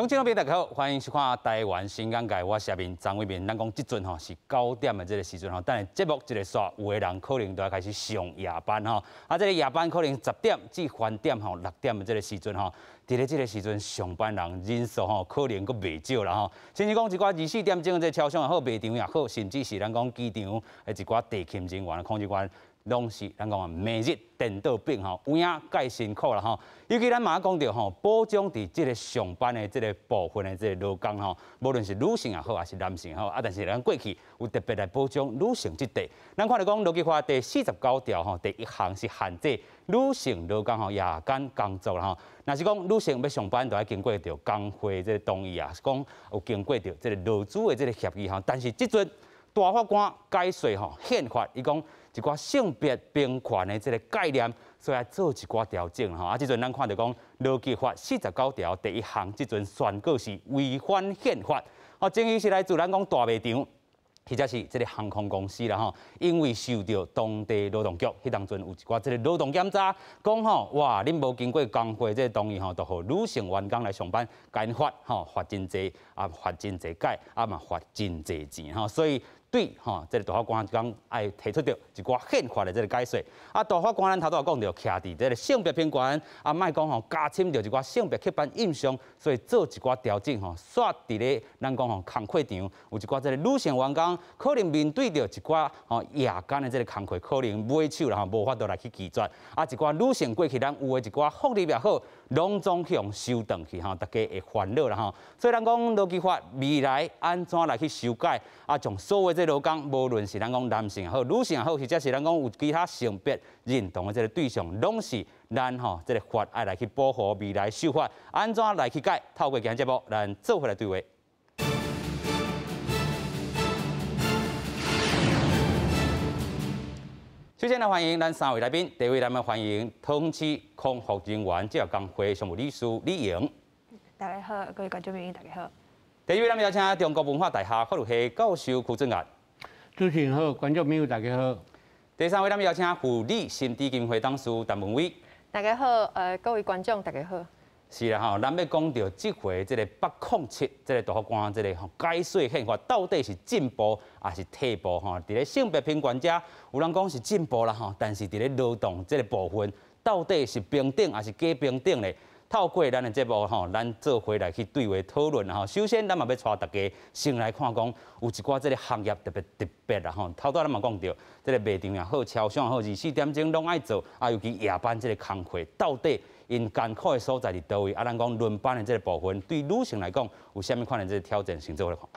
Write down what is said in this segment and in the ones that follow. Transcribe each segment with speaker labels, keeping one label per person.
Speaker 1: 乡亲朋友大家好，歡迎收看《台灣新眼界》，我是阿明張偉民。咱講這陣吼是9點的這個時陣吼，等下節目一個煞，有的人可能都要開始上夜班吼。啊，這個夜班可能10點至翻點吼6點的這個時陣吼，佇咧這個時陣上班人人數吼可能閣袂少啦吼。甚至講一寡24點鐘的這個超商也好，賣場也好，甚至是咱講機場的一寡地勤人員、空勤員，攏是咱講啊，每日顛倒變吼，有影蓋辛苦啦吼。尤其咱嘛講著吼，保障佇這個上班的這個部分的這個勞工吼，無論是女性也好，還是男性也好，啊，但是咱過去有特別來保障女性這塊。咱看著講勞基法第49條吼，第一項是限制女性勞工吼夜間工作啦吼。若是講女性欲上班，就愛經過著工會這個同意啊，是講有經過著這個勞資的這個協議吼。但是這陣大法官解說吼憲法，伊講一寡性別平權的這個概念，所以愛做一寡調整吼。啊，這陣咱看著講勞基法四十九條第一項，這陣宣告是違反憲法。哦，爭議是來自咱講大賣場，或者是這個航空公司啦吼，因為受著當地勞動局，彼當陣有一寡這個勞動檢查，講吼，哇，恁無經過工會這個同意吼，就予女性員工來上班，共𪜶罰吼罰真濟，啊罰真濟改，啊嘛罰真濟錢吼，所以對吼，這個大法官講愛提出著一寡憲法的這個解說。啊，大法官咱頭拄仔講著，徛佇這個性別平權，啊，莫講吼加深著一寡性別刻板印象，所以做一寡調整吼，煞佇咧咱講吼工課場有一寡這個女性員工可能面對著一寡吼夜間的這個工課，可能尾手啦吼無法度來去拒絕。啊，一寡女性過去咱有的一寡福利也好，攏總去予收轉去吼，大家會煩惱啦吼。所以咱講勞基法未來按怎來去修改，啊，將所有這勞工，無論是咱講男性也好，女性也好，或者是咱講有其他性別認同的這個對象，攏是咱吼這個法愛來去保護，未來修法按怎來去改？透過今日節目，咱做伙來對話。首先來歡迎咱三位來賓，第一位咱們歡迎桃園市空服人員職業工會常務理事李瑩。
Speaker 2: 大家好，各位觀眾朋友大家好。
Speaker 1: 第二位咱們邀請中國文化大學法律系教授柯俊岳。
Speaker 3: 主持人好，觀眾朋友大家好。
Speaker 1: 第三位咱們邀請婦女心智基金會董事陳文威。
Speaker 4: 大家好，各位觀眾大家好。
Speaker 1: 是啦吼，咱欲講著這回這個807這個大法官這個吼解說憲法到底是進步抑是退步吼？佇咧性別平權遮有人講是進步啦吼，但是佇咧勞動這個部分到底是平等抑是假平等咧？透過咱的節目吼，咱做伙來去對話討論吼。首先，咱嘛欲帶大家先來看講，有一寡這個行業特別特別啦吼。頭拄咱嘛講著，這個賣場也好，超商也好，24點鐘攏愛做，啊，尤其夜班這個工課，到底𪜶艱苦的所在佇佗位？啊，咱講輪班的這個部分，對女性來講有啥物款的這個挑戰？先做伙來看。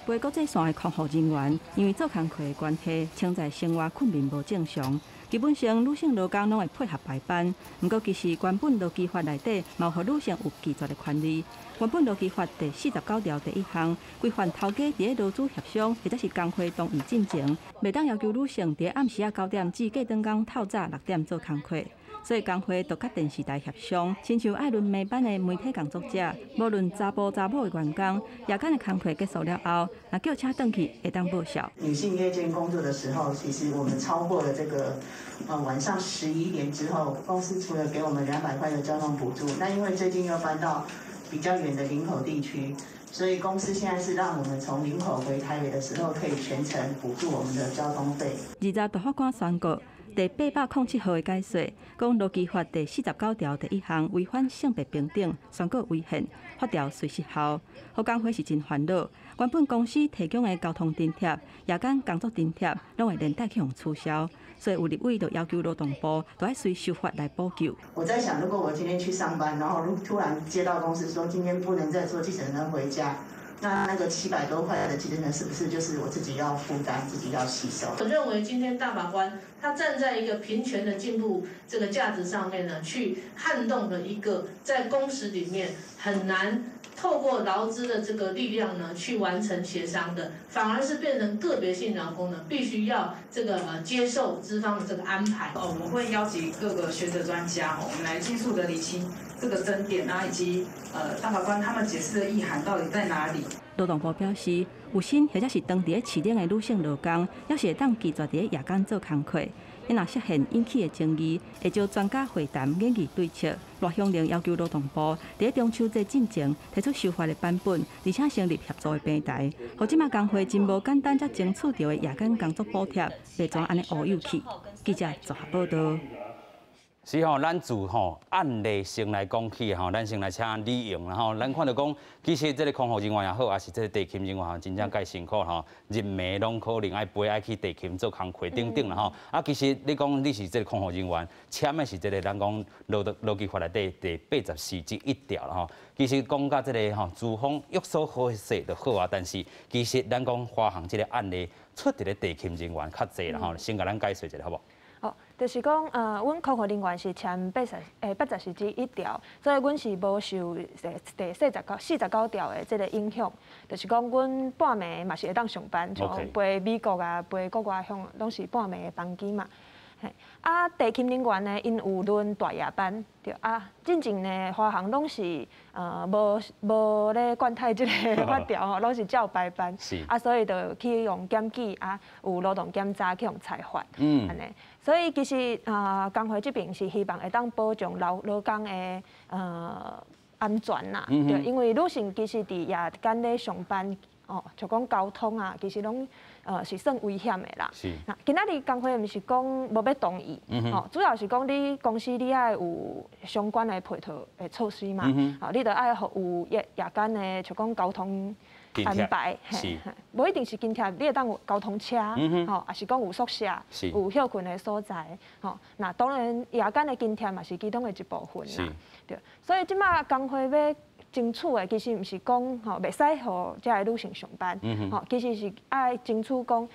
Speaker 5: 飛國際線的空服人員，因為做工課的關係，潛在生活睏眠無正常。基本上女性勞工攏會配合排班，毋過其實原本勞基法內底嘛有予女性有拒絕的權利。原本勞基法第49條第一項規範頭家佇咧勞資協商或者是工會同意進前，袂當要求女性佇咧暗時仔9點至隔轉工透早6點做工課。所以工會就佮電視台協商，親像愛輪暝班的媒體工作者，無論查埔查某的員工，夜間的工課結束了後，若叫車轉去，會當報銷。
Speaker 6: 女性夜間工作的時候，其實我們超過了這個，晚上11點之後，公司除了給我們200塊的交通補助，那因為最近又搬到比較遠的林口地區，所以公司現在是讓我們從林口回台北的時候，可以全程補助我們的交通費。
Speaker 5: 二十大法官宣告。第807號的解說，講勞基法第49條第一項違反性別平等，宣告違憲，法條隨失效。予工會是真煩惱。原本公司提供的交通津貼、夜間工作津貼，攏會連帶去予取消。所以有立委就要求勞動部，都愛隨修法來補救。
Speaker 6: 我在想，如果我今天去上班，然後突然接到公司說今天不能再坐計程車回家。那那個700多塊的計程車是不是就是我自己要負擔、自己要吸收？
Speaker 7: 我認為今天大法官他站在一個平權的進步這個價值上面呢，去撼動了一個在工時裡面很難透過勞資的這個力量呢去完成協商的，反而是變成個別性勞工呢必須要這個接受資方的這個安排。
Speaker 8: 哦，我們會邀集各個學者專家，我們來盡速的釐清這個爭點啊，以及大法官他們解釋的意涵到底在哪裡。
Speaker 5: 勞動部表示，有薪或者是當佇咧飼領的女性勞工，猶是會當拒絕佇咧夜間做工課。你若涉嫌引起的爭議，會召專家會談研議對策。賴香伶要求勞動部佇中秋節進前提出修法的版本，而且成立協助的平台，予這馬工會真無簡單才爭取著的夜間工作補貼，袂怎按呢烏有去。記者綜合報導。
Speaker 1: 是吼，咱自吼案例先來講起吼，咱先來請李穎啦吼。咱看著講，其實這个空服人員也好，抑是這个地勤人員吼，真正蓋辛苦吼，日暝攏可能愛飛愛去地勤做工課等等啦吼。啊，其實你講你是這个空服人員，簽的是這个咱講勞基法內底第84之1條啦吼。其實講到這个吼，資方約束好勢就好啊，但是其實咱講華航這个案例出佇咧地勤人員較濟啦吼，先共咱解說一下好無？
Speaker 2: 哦，就是講，阮空服人員是簽84之1條，所以阮是無受第49條的這个影響。就是講，阮半暝嘛是會當上班，像飛美國啊、飛國外向，攏是半暝的班機嘛。嘿，啊，地勤人員呢，𪜶有輪大夜班，對啊，進前呢，華航攏是無咧管太這个法條吼，攏是照排班，啊，所以就去予檢舉啊，有勞動檢查去予裁罰，按呢。所以其實啊，工會這邊是希望會當保障勞工的安全啦，對，因為女性其實佇夜間咧上班，哦，就講交通啊，其實攏是算危險的啦。那今仔日工會毋是講無欲同意，哦，主要是講你公司你愛有相關的配套的措施嘛，哦，你著愛予有夜間的，像講交通安排，無一定是津貼，你會當有交通車，吼，抑是講有宿舍，有歇睏的所在，吼。那當然夜間的津貼嘛是其中的一部分啦，對。所以這馬工會欲爭取的，其實毋是講吼袂使予遮个女性上班，吼，其實是愛爭取講，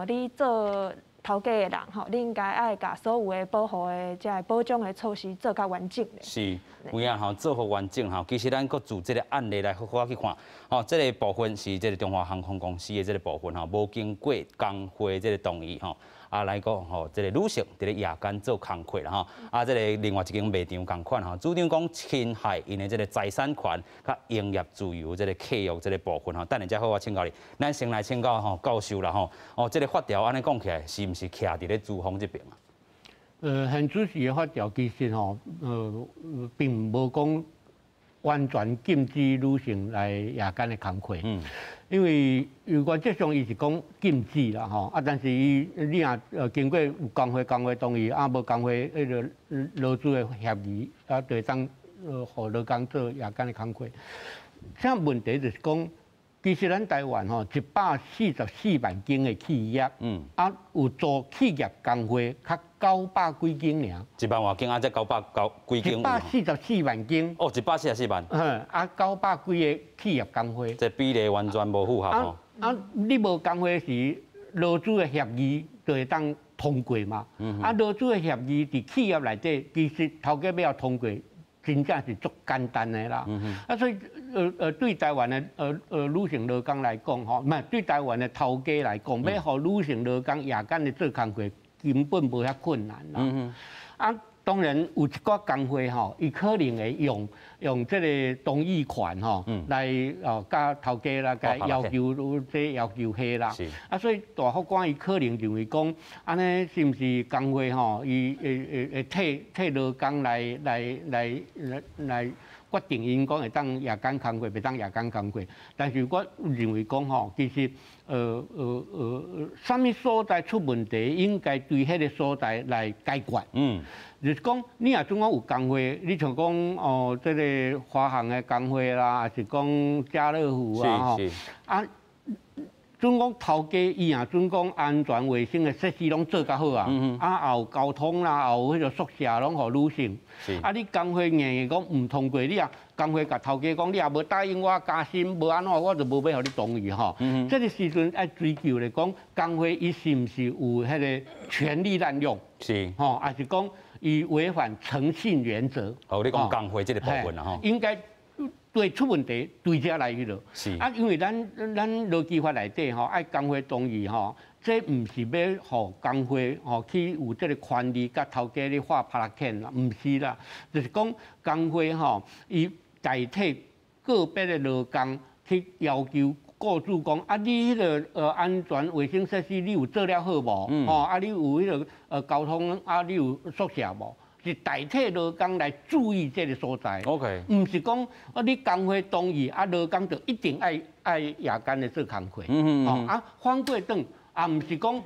Speaker 2: 你做頭家的人吼，你應該愛共所有的保護的遮个保障的措施做較完整的。
Speaker 1: 是，有影吼做予完整吼。其實咱閣自這个案例來好好去看，吼，這个部分是這个中華航空公司的這个部分吼，無經過工會這个同意吼。啊，來講吼，這个女性佇咧夜間做工課啦吼，啊，這个另外一間賣場仝款吼，主張講侵害𪜶的這个財產權佮營業自由這个契約這个部分吼。等下才好好請教你，咱先來請教吼教授啦吼，哦，這个法條按呢講起來，是毋是徛佇咧資方這邊啊？
Speaker 3: 現主時的法條其實吼，並無講完全禁止女性來夜間的工課。因為原則上伊是講禁止啦吼，啊，但是伊你若經過有工會同意，啊無工會彼个勞資的協議，啊，就會當予勞工做夜間的工課。啥問題就是講，其實咱台灣吼144萬間的企業，啊有組企業工會較900幾間爾。
Speaker 1: 一萬外間啊，才九百九幾間。
Speaker 3: 144萬間。
Speaker 1: 哦，144萬。
Speaker 3: 嗯，啊，九百幾个企業工會。
Speaker 1: 這比例完全無符合吼。
Speaker 3: 啊，你無工會時，勞資的協議就會當通過嘛。啊，勞資的協議佇企業內底，其實頭家欲通過，真正是足簡單的啦。啊，所以對台灣的女性勞工來講，吼，毋係對台灣的頭家來講，欲予女性勞工夜間的做工課，根本無遐困難啦。啊，當然有一寡工會吼，伊可能會用這个同意權吼，來哦，共頭家啦，共要求這要求彼啦。啊，所以大法官伊可能認為講，按呢是毋是工會吼，伊會替勞工來決定𪜶講會當夜間工課，袂當夜間工課。但是我認為講吼，其實啥物所在出問題，應該對彼个所在來解決。就是講，你若總講有工會，你像講哦，這个華航的工會啦，抑是講家樂福啊，吼，啊，準講頭家伊若準講安全衛生的設施攏做較好啊，啊，也有交通啦，也有彼个宿舍攏予女性。啊，你工會硬硬講毋通過，你若工會共頭家講，你若無答應我加薪，無按怎，我就無欲予你同意吼。這个時陣愛追究咧，講工會伊是毋是有彼个權力濫用？吼，抑是講伊違反誠信原則？
Speaker 1: 哦，你講工會這个部分啦吼。
Speaker 3: 應該對出問題對遮來彼落。啊，因為咱勞基法內底吼，愛工會同意吼，這毋是欲予工會吼去有這个權利共頭家咧畫拍啦，毋是啦，就是講工會吼，伊代替個別的勞工去要求。雇主講啊，你彼个安全衛生設施你有做了好無？吼，啊，你有彼个交通啊，你有宿舍無？是代替勞工來注意這个所在。 毋是講啊，你工會同意啊，勞工就一定愛夜間的做工課。吼啊，反過轉也毋是講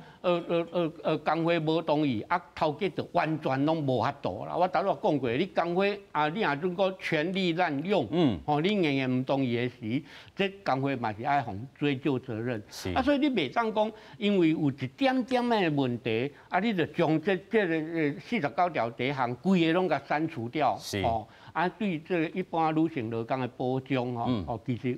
Speaker 3: 工會無同意啊，頭家就完全攏無法度啦。我頭拄講過，你工會啊，你若準閣權力濫用，吼，你硬硬毋同意的時，這工會嘛是愛予追究責任。啊，所以你袂當講，因為有一點點的問題，啊，你就將這個49條第一項規个攏共刪除掉。吼，啊，對這個一般女性勞工的保障吼，哦，其實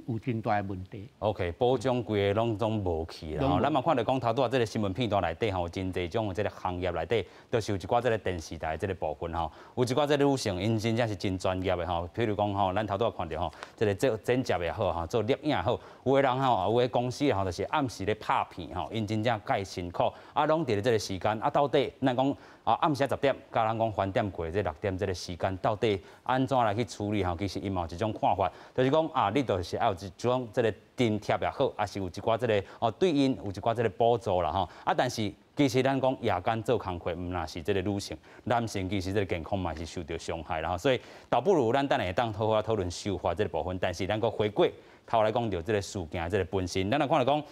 Speaker 3: 有真大的問題。
Speaker 1: OK，保障規个攏總無去啦。吼，咱嘛看著講頭拄仔這個新聞片段內底吼，有真濟種的這個行業內底，都是有一寡這個電視台這個部分吼，有一寡這個女性，𪜶真正是真專業的吼。譬如講吼，咱頭拄仔看著吼，這個做剪接也好吼，做攝影也好，有的人吼，有的公司吼，就是暗時咧拍片吼，𪜶真正蓋辛苦，啊，攏佇咧這個時間，啊，到底咱講啊暗時10點，佮咱講翻點過這6點這個時間，到底按怎來去處理吼？其實𪜶嘛有一種看法，就是講啊，你就是愛有一種這個津貼也好，抑是有一寡這個哦對𪜶有一寡這個補助啦吼。啊，但是其實咱講夜間做工課，毋但是這個女性，男性其實這個健康嘛是受著傷害啦吼。所以倒不如咱等下會當好好討論修法這個部分，但是咱閣回過頭來講著這個事件這個本身，咱來看著講，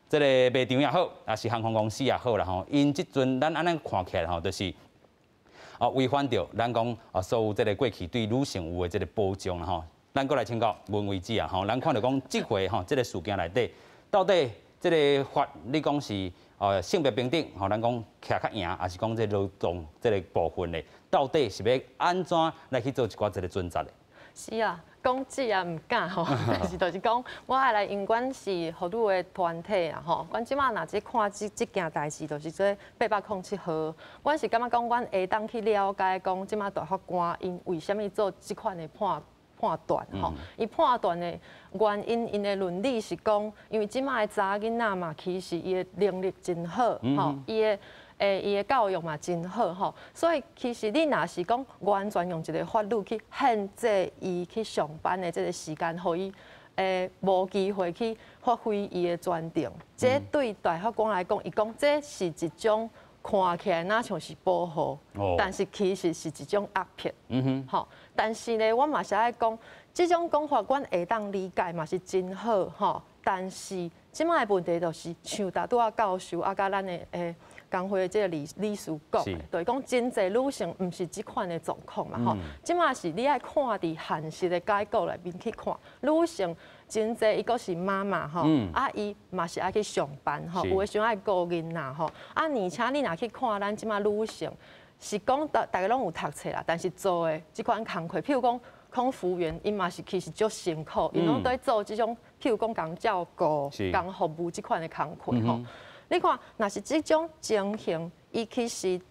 Speaker 1: 這個賣場也好，抑是航空公司也好啦吼，𪜶這陣咱按呢看起來吼，就是哦違反著咱講啊所有這個過去對女性有的這個保障啦吼。咱閣來請教文慧姊啊吼，咱看著講這回吼這個事件內底，到底這個法你講是性別平等吼，咱講徛較贏，抑是講這勞動這個部分的，到底是欲按怎來去做一寡這個準則的？
Speaker 4: 是啊，講這也毋敢吼，但是就是講，我愛來，因阮是婦女的團體啊吼，阮這馬若是看這件代誌，就是這807號，阮是感覺講，阮會當去了解講，這馬大法官𪜶為啥物做這款的判斷吼，伊判斷的原因，𪜶的論理是講，因為這馬的查某囡仔嘛，其實伊的能力真好，吼，伊的教育嘛真好吼，所以其實你若是講完全用一個法律去限制伊去上班的這個時間，予伊無機會去發揮伊的專長，這對大法官來講，伊講這是一種看起來若像是保護，但是其實是一種壓迫。吼，但是呢，我嘛是愛講，這種講法，阮會當理解嘛是真好吼，但是這擺的問題就是像頭拄仔教授啊，佮咱的工會的這個理事講的，就是講真濟女性毋是這款的狀況嘛吼。這擺是你愛看佇現實的結構內面去看，女性真濟伊閣是媽媽吼，啊伊嘛是愛去上班吼，有的時陣愛顧囡仔吼，啊而且你若去看咱這擺女性，是講大家攏有讀冊啦，但是做的這款工課，譬如講空服員，𪜶嘛是其實足辛苦，𪜶攏佇做這種，譬如講共照顧、共服務這款的工課吼。你看，若是這種情形，伊其實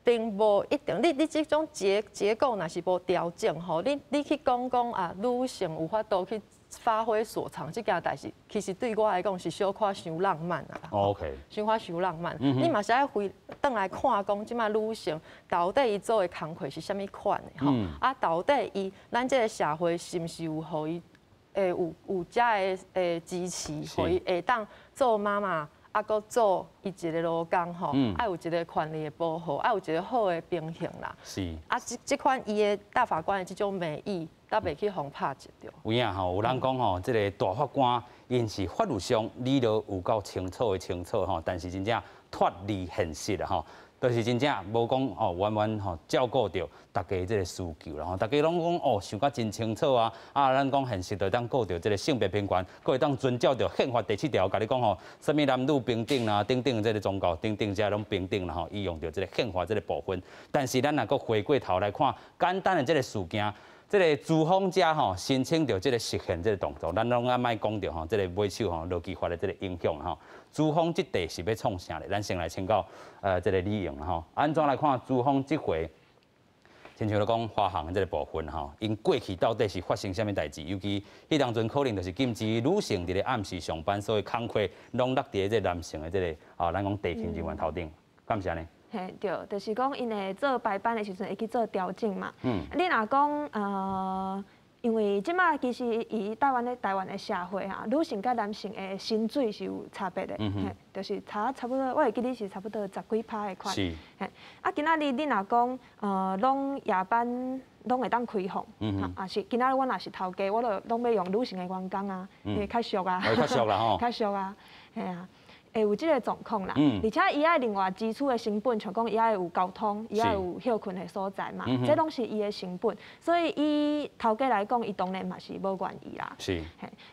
Speaker 4: 並無一定。你這種結構若是無調整吼，你去講講啊，女性有法度去發揮所長，這件代誌，其實對我來講是小可傷浪漫啊。 小可傷浪漫。你嘛是愛回轉來看講，這擺女性到底伊做的工課是啥物款的吼？啊，到底伊咱這個社會是毋是有予伊有遮的支持，予伊會當做媽媽，啊，閣做伊一個勞工吼，愛有一個權利的保護，愛有一個好的平衡啦。啊，這款伊的大法官的這種美意，都袂去予拍折著。
Speaker 1: 有影吼，有人講吼，這個大法官𪜶是法律上理論有夠清楚的清楚吼，但是真正脫離現實啦吼。就是真正無講哦，完完吼照顧著大家這個需求啦吼，大家攏講哦，想甲真清楚啊，啊，咱講現實就當顧著這個性別平權，閣會當遵照著憲法第七條，共你講吼，啥物男女平等啦，等等這個宗教等等這攏平等啦吼，伊用著這個憲法這個部分。但是咱若閣回過頭來看，簡單的這個事件，這個資方者吼申請著這個釋憲這個動作，咱攏愛莫講著吼，這個尾手吼勞基法的這個影響吼。資方這塊是欲創啥咧？咱先來請教這個李穎吼，按怎來看資方這回，親像咧講華航這個部分吼，𪜶過去到底是發生啥物代誌？尤其彼當陣可能就是禁止女性佇咧暗時上班，所以工課攏落佇咧這個男性的這個啊，咱講地勤人員頭頂，敢是按呢？
Speaker 2: 嘿，對，就是講𪜶會做排班的時陣會去做調整嘛。你若講因為這馬其實以台灣的社會哈，女性佮男性的薪水是有差別的，就是差不多，我會記得是差不多十幾趴的款。啊，今仔日你若講，攏夜班攏會當開放，啊是今仔日我若是頭家，我就攏欲用女性的員工啊，因為較俗啊，
Speaker 1: 較俗啦吼，
Speaker 2: 較俗啊，嘿啊。會有這個狀況啦，而且伊愛另外支出的成本，像講伊愛有交通，伊愛有歇睏的所在嘛，這攏是伊的成本，所以以頭家來講，伊當然嘛是無願意啦。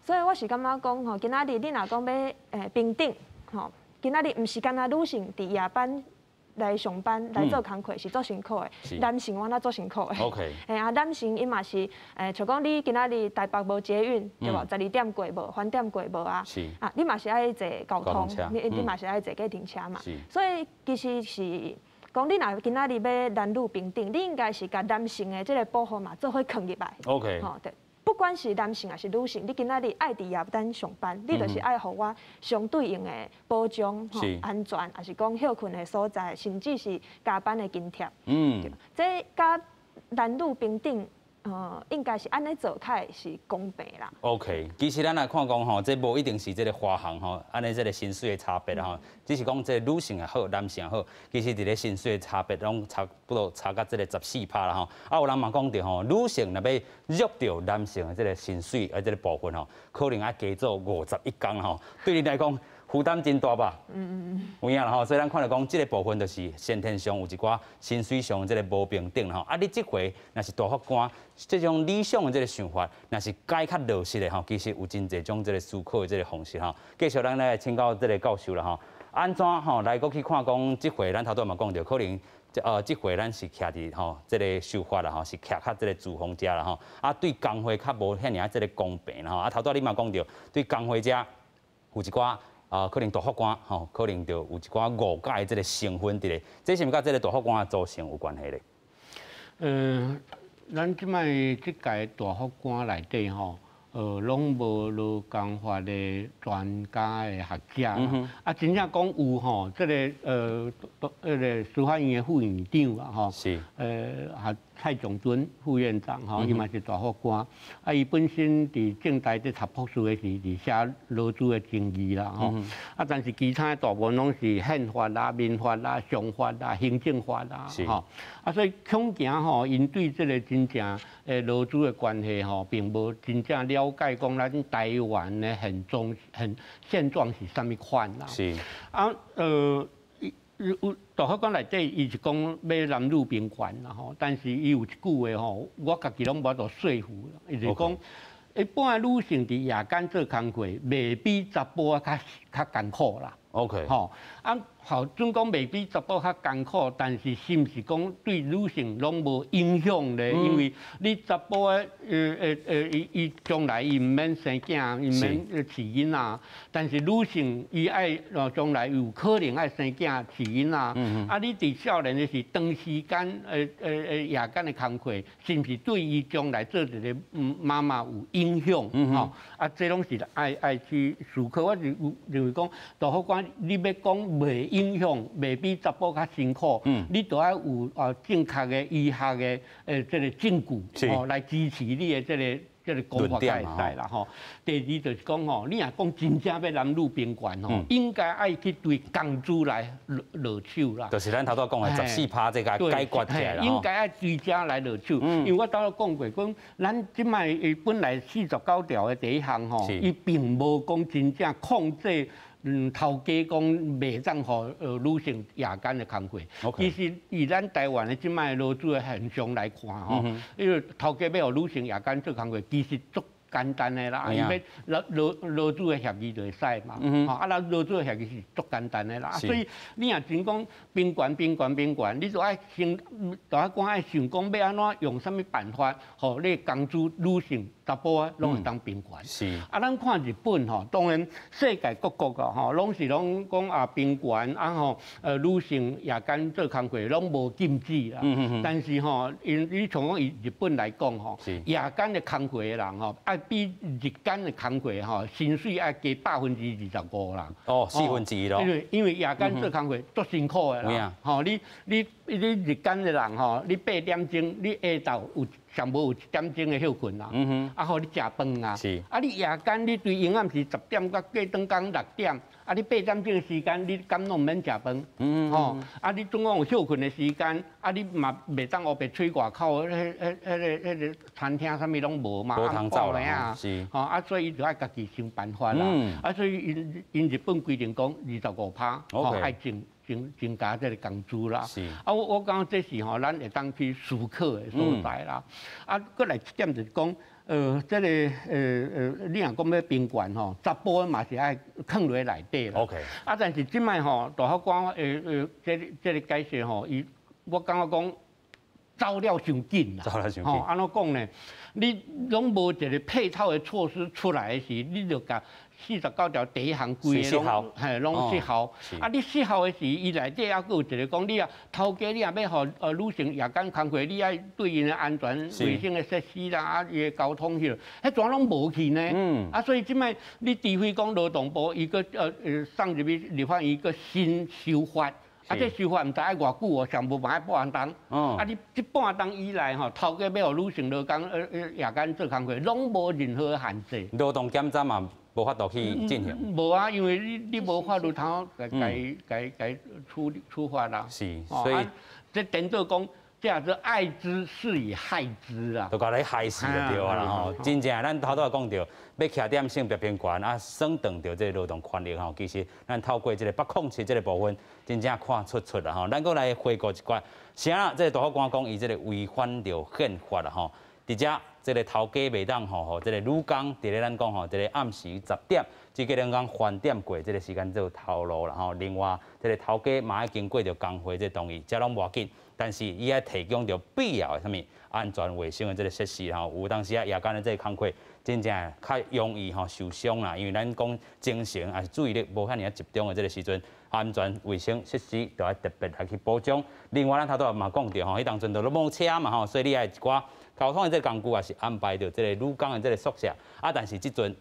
Speaker 2: 所以我是感覺講吼，今仔日你若講欲平等吼，今仔日毋是干焦女性佇夜班來上班來做工課是足辛苦的，男性嘛足辛苦的。 嘿啊，男性伊嘛是，像講你今仔日台北無捷運，對無？12點過無，翻點過無啊？啊，你嘛是愛坐交通，你嘛是愛坐計程車嘛。所以其實是講，你若今仔日欲男女平等，你應該是共男性的這個保護嘛做伙囥入來。 吼對。不管是男性還是女性，你今仔日愛佇夜間上班，你就是愛予我相對應的保障、安全，抑是講歇睏的所在，甚至是加班的津貼。這佮男女平等，應該是按呢做較會是公平啦。
Speaker 1: OK，其實咱來看講吼，這無一定是這個華航吼，按呢這個薪水的差別吼，只是講這個女性也好，男性也好，其實佇咧薪水的差別攏差不多差甲這個14趴啦吼。啊，有人嘛講著吼，女性若欲約著男性的這個薪水啊，這個部分吼，可能愛加做51工吼。對你來講，負擔真大吧？有影啦吼，所以咱看著講，這個部分就是先天上有一寡薪水上這個無平等吼。啊，你這回若是大法官這種理想的這個想法，若是改較落實的吼，其實有真濟種這個思考的這個方式吼。繼續咱來請教這個教授啦吼，按怎吼來閣去看講，這回咱頭拄嘛講著，可能這回咱是徛佇吼這個修法啦吼，是徛較這個資方遮啦吼，啊對工會較無遐爾仔這個公平啦吼。啊頭拄你嘛講著，對工會遮有一寡。啊，可能大法官吼，可能就有一寡誤解的這個成分佇咧，這是毋是佮這個大法官的組成有關係咧？
Speaker 3: 咱這擺這屆大法官內底吼，攏無勞工法的專家的學者，啊，真正講有吼，這個那個司法院的副院長啊，吼，蔡炯敦副院長吼，伊嘛是大法官，啊，伊本身佇政大佇讀博士的時，佇寫勞資的爭議啦，吼，啊，但是其他的大部分攏是憲法啦、民法啦、商法啦、行政法啦，吼，啊，所以恐驚吼，𪜶對這個真正的勞資的關係吼，並無真正了解講咱台灣的現狀現狀是啥物款啦。啊，有大法官內底，伊是講欲男女平權啦吼，但是伊有一句話吼，我家己攏無法度說服啦。伊就講，一般的女性佇夜間做工課，袂比查埔仔較艱苦啦。 吼，啊，好，準講袂比查埔較艱苦，但是是毋是講對女性攏無影響咧？因為你查埔仔，伊伊將來伊毋免生囝，伊毋免飼囡仔，但是女性伊愛將來有可能愛生囝飼囡仔。啊，你佇少年的時長時間，夜間的工課，是毋是對伊將來做一個媽媽有影響？吼，啊，這攏是愛去思考。我是有認為講，大法官你欲講袂影響，袂比查埔較辛苦，你都愛有啊正確的醫學的這個證據，吼來支持你的這個講法才會使啦吼。第二就是講吼，你若講真正欲男女平權吼，應該愛去對工資來落手啦。
Speaker 1: 就是咱頭拄講的14趴這個解決起來啦。
Speaker 3: 應該愛對這來落手，因為我頭拄講過，講咱這擺伊本來49條的第一項吼，伊並無講真正控制。頭家講袂當予女性夜間的工課。其實以咱台灣的這擺勞資的現象來看吼，因為頭家欲予女性夜間做工課，其實足簡單的啦，伊欲勞資的協議就會使嘛。吼，啊，咱勞資的協議是足簡單的啦。所以你若真講平權、平權、平權，你就愛先，大法官愛想講欲按怎用啥物辦法，予你工資女性、查埔仔攏會當平權。啊，咱看日本吼，當然世界各國啊吼，攏是攏講啊平權啊吼，女性夜間做工課攏無禁止啦。但是吼，因你像講以日本來講吼，夜間的工課的人吼，愛比日間的工課吼，薪水愛加25%啦。
Speaker 1: 哦，四分之一咯。
Speaker 3: 因為夜間做工課足辛苦的啦。吼，你日間的人吼，你8點鐘，你下晝有上無有一點鐘的歇睏啦，啊，予你食飯啊，啊，你夜間你對營暗時10點到過轉工6點，啊，你8點鐘的時間你敢攏毋免食飯，吼，啊，你總共有歇睏的時間，啊，你嘛袂當烏白吹外口，彼個餐廳啥物攏無嘛，
Speaker 1: 無通走啦，
Speaker 3: 吼，啊，所以伊就愛家己想辦法啦，啊，所以𪜶日本規定講25%，吼，愛增加這個工資啦。啊，我感覺這是吼，咱會當去思考的所在啦。啊，閣來一點就是講，這個你若講欲平權吼，查埔嘛是愛囥落內底啦。 啊，但是這擺吼，大法官這個解釋吼，伊我感覺講走了傷緊啦。
Speaker 1: 走了傷緊。
Speaker 3: 吼，按怎講呢？你攏無一個配套的措施出來的時，你就共49條第一項規个攏嘿攏失效。啊，你失效的時，伊內底猶閣有一個講，你啊頭家你若欲予女性夜間工課，你愛對𪜶的安全衛生的設施啦，啊伊的交通彼落，彼全攏無去呢。啊，所以這擺你除非講勞動部伊閣送入去立法院閣新修法。啊，這修法毋知愛偌久哦，上無嘛愛半冬。啊，你這半冬以來吼，頭家欲予女性勞工夜間做工課，攏無任何限制。
Speaker 1: 勞動檢查嘛，無法度去進行。
Speaker 3: 無啊，因為你無法律通共共處處罰啦。
Speaker 1: 是，所以
Speaker 3: 這顛倒講，這叫做愛之是以害之啊。
Speaker 1: 都共你害死就對啊啦吼！真正咱頭拄仔講著，欲徛踮性別平權啊，損斷著這個勞動權益吼。其實咱透過這個北控七這個部分，真正看出出啦吼。咱閣來回顧一寡，啥這個大法官講伊這個違反著憲法啦吼。佇遮這個頭家袂當吼，予這個女工佇咧咱講吼，這個暗時10點，至個人講飯點過這個時間做頭路啦吼。另外，這個頭家嘛愛經過著工會這個同意，這攏無要緊。但是伊愛提供著必要的啥物安全衛生的這個設施吼。有當時啊夜間的這個工課，真正較容易吼受傷啦，因為咱講精神抑是注意力無遐爾集中的這個時陣，安全衛生設施就愛特別來去保障。另外，咱頭拄仔嘛講著吼，彼當陣就攏無車嘛吼，所以你愛一寡交通的這個工具也是安排著這個女工的這個宿舍。啊，但是這陣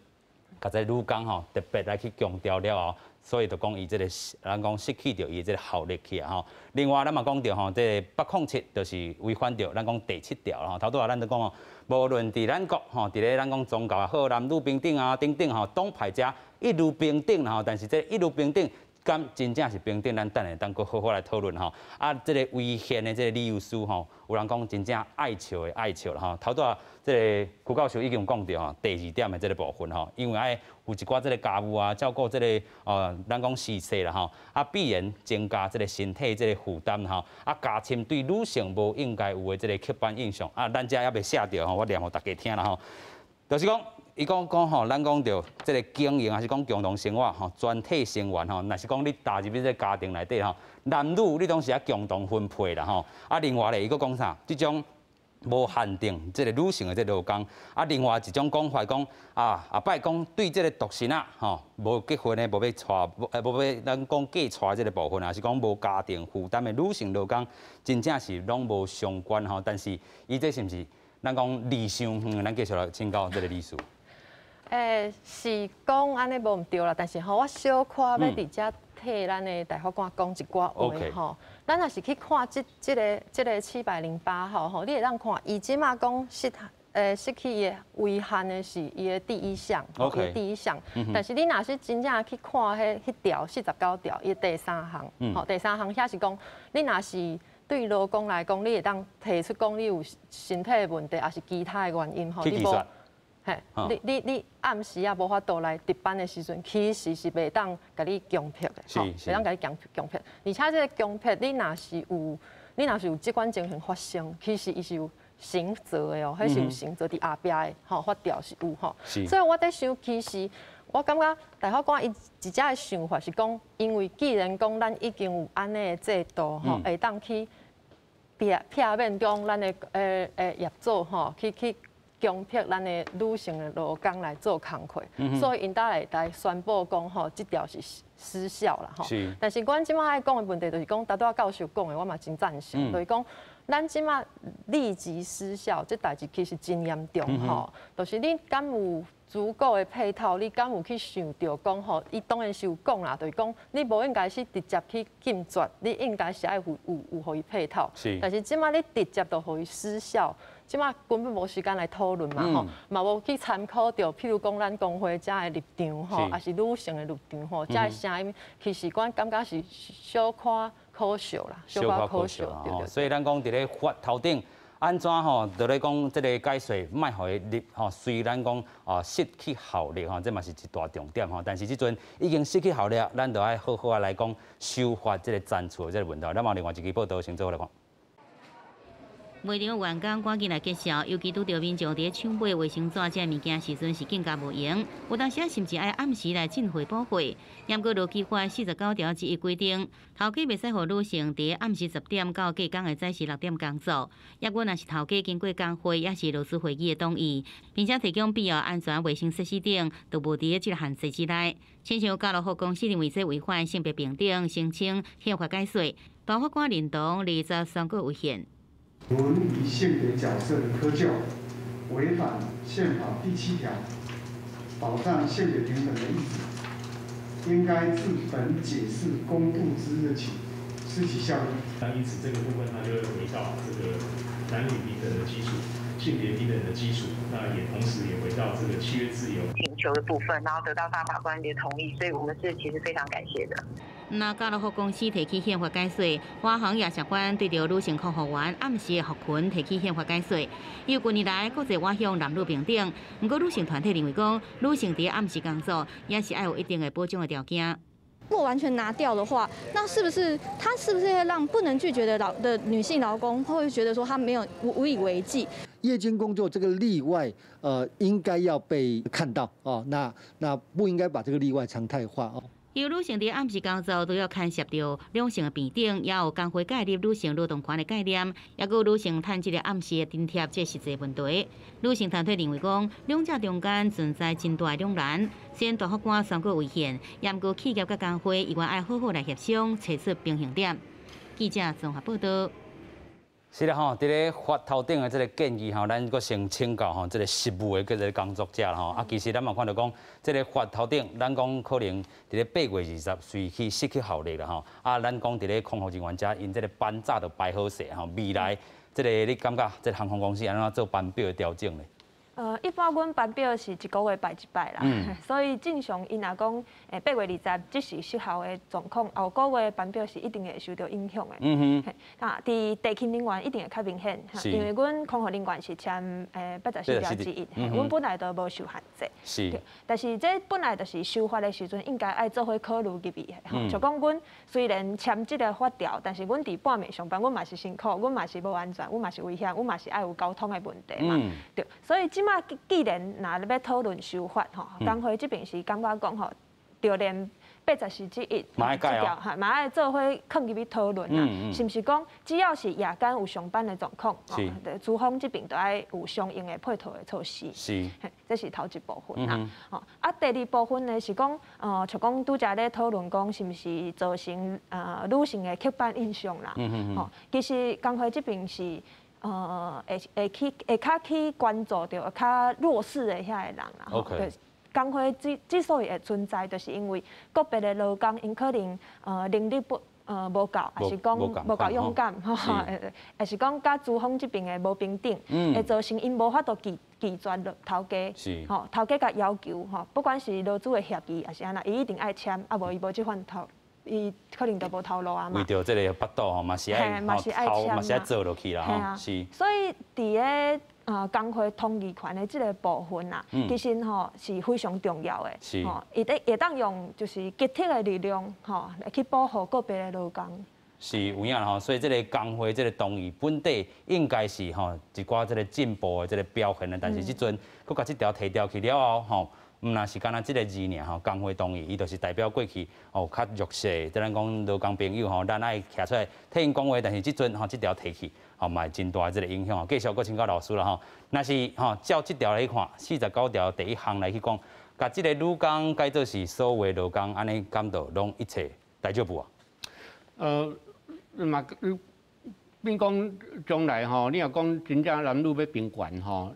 Speaker 1: 共這個女工吼特別來去強調了後，所以就講伊這個，咱講失去著伊這個效力去啊吼。另外，咱嘛講著吼，這個北控七就是違反著咱講第七條吼。頭拄仔咱就講吼，無論佇咱國吼，佇咧咱講宗教也好，男女平等啊等等吼，黨派者一律平等吼，但是這一律平等，敢真正是平等？咱等下當閣好好來討論吼。啊，這個違憲的這個理由書吼，有人講真正愛笑的愛笑啦吼。頭拄仔這個辜教授已經有講著吼，第二點的這個部分吼，因為愛有一寡這個家務啊，照顧這個咱講時勢啦吼，啊必然增加這個身體這個負擔吼，啊加深對女性無應該有的這個刻板印象。啊，咱遮猶未寫著吼，我念予大家聽啦吼，就是講。伊講講吼，咱講著這個經營，抑是講共同生活吼，全體成員吼，若是講你踏入這個家庭內底吼，男女你攏是愛共同分配啦吼。啊，另外咧，伊閣講啥？這種無限定這個女性的這個勞工。啊，另外一種講法講啊，後擺講對這個獨身仔吼，無結婚的，無欲娶，無欲咱講嫁娶這個部分，抑是講無家庭負擔的女性勞工，真正是攏無相關吼。但是伊這是毋是咱講離傷遠？咱繼續來請教這個理事。
Speaker 4: 是講按呢無毋對啦，但是吼，我小可欲佇遮替咱的大法官講一寡話吼。咱若是去看這個708號吼，你會當看，伊這馬講失去伊的違憲的是伊的第一項，伊的第一項。但是你若是真正去看彼條49條，伊的第三項，吼，第三項遐是講，你若是對勞工來講，你會當提出講你有身體的問題，抑是其他的原因吼，你無。嘿，你暗時啊無法度來值班的時陣，其實是袂當共你強迫的，吼，袂當共你強迫。而且這個強迫，你若是有這款情形發生，其實伊是有刑責的哦，彼是有刑責佇後壁的，吼，法條是有吼。所以我佇想，其實我感覺大法官伊一隻的想法是講，因為既然講咱已經有按呢的制度，吼，會當去避免講咱的業主吼，去強迫咱的女性的勞工來做工課，所以𪜶兜會來宣布講吼，這條是失效啦吼。但是阮這馬愛講的問題就是講，頭拄仔教授講的，我嘛真贊成，就是講咱這馬立即失效，這代誌其實真嚴重吼，就是你敢有足夠的配套，你敢有去想著講吼？伊當然是有講啦，就是講你無應該是直接去禁絕，你應該是愛有予伊配套。但是這馬你直接就予伊失效，這馬根本無時間來討論嘛吼，嘛無去參考著，譬如講咱工會遮的立場吼，抑是女性的立場吼，遮的聲音其實阮感覺是小可可惜啦，
Speaker 1: 小可可惜啦。所以咱講佇咧法頭頂按怎吼，就咧講這个解說，莫予伊入吼，雖然講啊失去效力吼，這嘛是一大重點吼。但是這陣已經失去效力，咱就愛好好仔來講修法這个層次的這个問題。咱嘛另外一支報道先做來看。
Speaker 9: 賣場員工趕緊來揭曉，尤其拄著民眾佇咧搶買衛生紙這物件時陣是更加無閒。有當時甚至愛暗時來進貨補貨。嚴格勞基法49條之1規定，頭家袂使予女性佇暗時10點到隔工的早時6點工作。抑閣若是頭家經過工會抑是勞資會議的同意，並且提供必要安全衛生設施等，都無佇咧這个限制之內。親像家樂福公司認為這違反性別平等，申請憲法解說。大法官認同20宣告違憲。
Speaker 10: 倫理性別角色的窠臼，違反憲法第七條保障性別平等的意旨，應該自本解釋公布之日起失其效力。
Speaker 11: 那因此這個部分，它就會回到這個男女平等的基礎、性別平等的基礎，那也同時也回到這個契約自由
Speaker 12: 請求的部分，然後得到大法官的同意，所以我們是其實非常感謝的。
Speaker 9: 那家樂福公司提起憲法解說，華航也相關對著女性空服員暗時的服裙提起憲法解說。因為近年來國際倚向男女平等，毋過女性團體認為講，女性佇暗時工作也是愛有一定的保障的條件。
Speaker 13: 如果完全拿掉的話，那是不是他是不是會讓不能拒絕的勞的女性勞工會覺得說他沒有無以為繼？
Speaker 14: 夜間工作這個例外，應該要被看到哦。那不應該把這個例外常態化哦。
Speaker 9: 由女性佇暗時工作都要牽涉著兩性的平等，也有工會介入女性勞動權的概念，抑閣有女性趁這个暗時的津貼，這實際問題。女性團體認為講，兩者中間存在真大的兩難。雖然大法官宣告違憲，毋過企業佮工會依然愛好好來協商，揣出平衡點。記者綜合報道。
Speaker 1: 是啦吼，佇咧法頭頂的這个建議吼，咱閣先請教吼，這个實務的這个工作者啦吼。啊，其實咱嘛看著講，這个法頭頂，咱講可能佇咧8月20隨去失去效力啦吼。啊，咱講佇咧空服人員遮，𪜶這个班早就排好勢吼，未來這个你感覺這个航空公司按怎做班表的調整咧？
Speaker 2: 一般阮班表是一个月排一擺啦，所以正常𪜶若講，8月20即時失效的狀況，後個月班表是一定會受著影響的。啊，佇地勤人員一定會較明顯，因為阮空服人員是簽84條之1，阮本來就無受限制。但是這本來就是修法的時陣，應該愛做伙考慮入去的。就講阮雖然簽這个法條，但是阮佇半暝上班，阮嘛是辛苦，阮嘛是無安全，阮嘛是危險，阮嘛是愛有交通的問題嘛。對，所以這馬既然若欲討論修法吼，工會這邊是感覺講吼，就連84之1
Speaker 1: 嘛愛改哦，
Speaker 2: 嘛愛做伙囥入去討論啦，是毋是講只要是夜間有上班的狀況，資方這邊都愛有相應的配套的措施。這是頭一部分啦。吼，啊，第二部分呢是講，像講拄才咧討論講，是毋是造成女性的刻板印象啦？吼，其實工會這邊是，會去會較去關注著較弱勢的遐个人啦。對，工會之所以會存在，就是因為個別的勞工𪜶可能能力不無夠，抑是講無夠勇敢，吼，抑是講佮資方這邊的無平等，會造成𪜶無法度拒絕頭家，吼，頭家共要求，吼，不管是勞資的協議，抑是按怎，伊一定愛簽，啊無伊無這份頭。伊可能就無頭路啊嘛。
Speaker 1: 為著這个腹肚吼，嘛是愛頭嘛是愛做落去啦吼，是。
Speaker 2: 所以佇咧工會同意權的這个部分啊，其實吼是非常重要的。吼，伊得會當用就是集體的力量吼來去保護個別的勞工。
Speaker 1: 是有影啦吼，所以這个工會這个同意本底應該是吼一寡這个進步的這个表現啦。但是這陣閣共這條提掉去了後吼，毋若是干焦這个字爾吼，工會同意，伊就是代表過去哦較弱勢，即咱講勞工朋友吼，咱愛徛出來替𪜶講話，但是這陣吼這條提去，吼嘛會真大的這个影響。繼續閣請教老師啦吼，若是吼照這條來看，49條第1項來去講，共這个女工改做是所有勞工，按呢敢就攏一切大丈夫啊？
Speaker 3: 嘛，變講將來吼，你若講真正男女欲平權吼，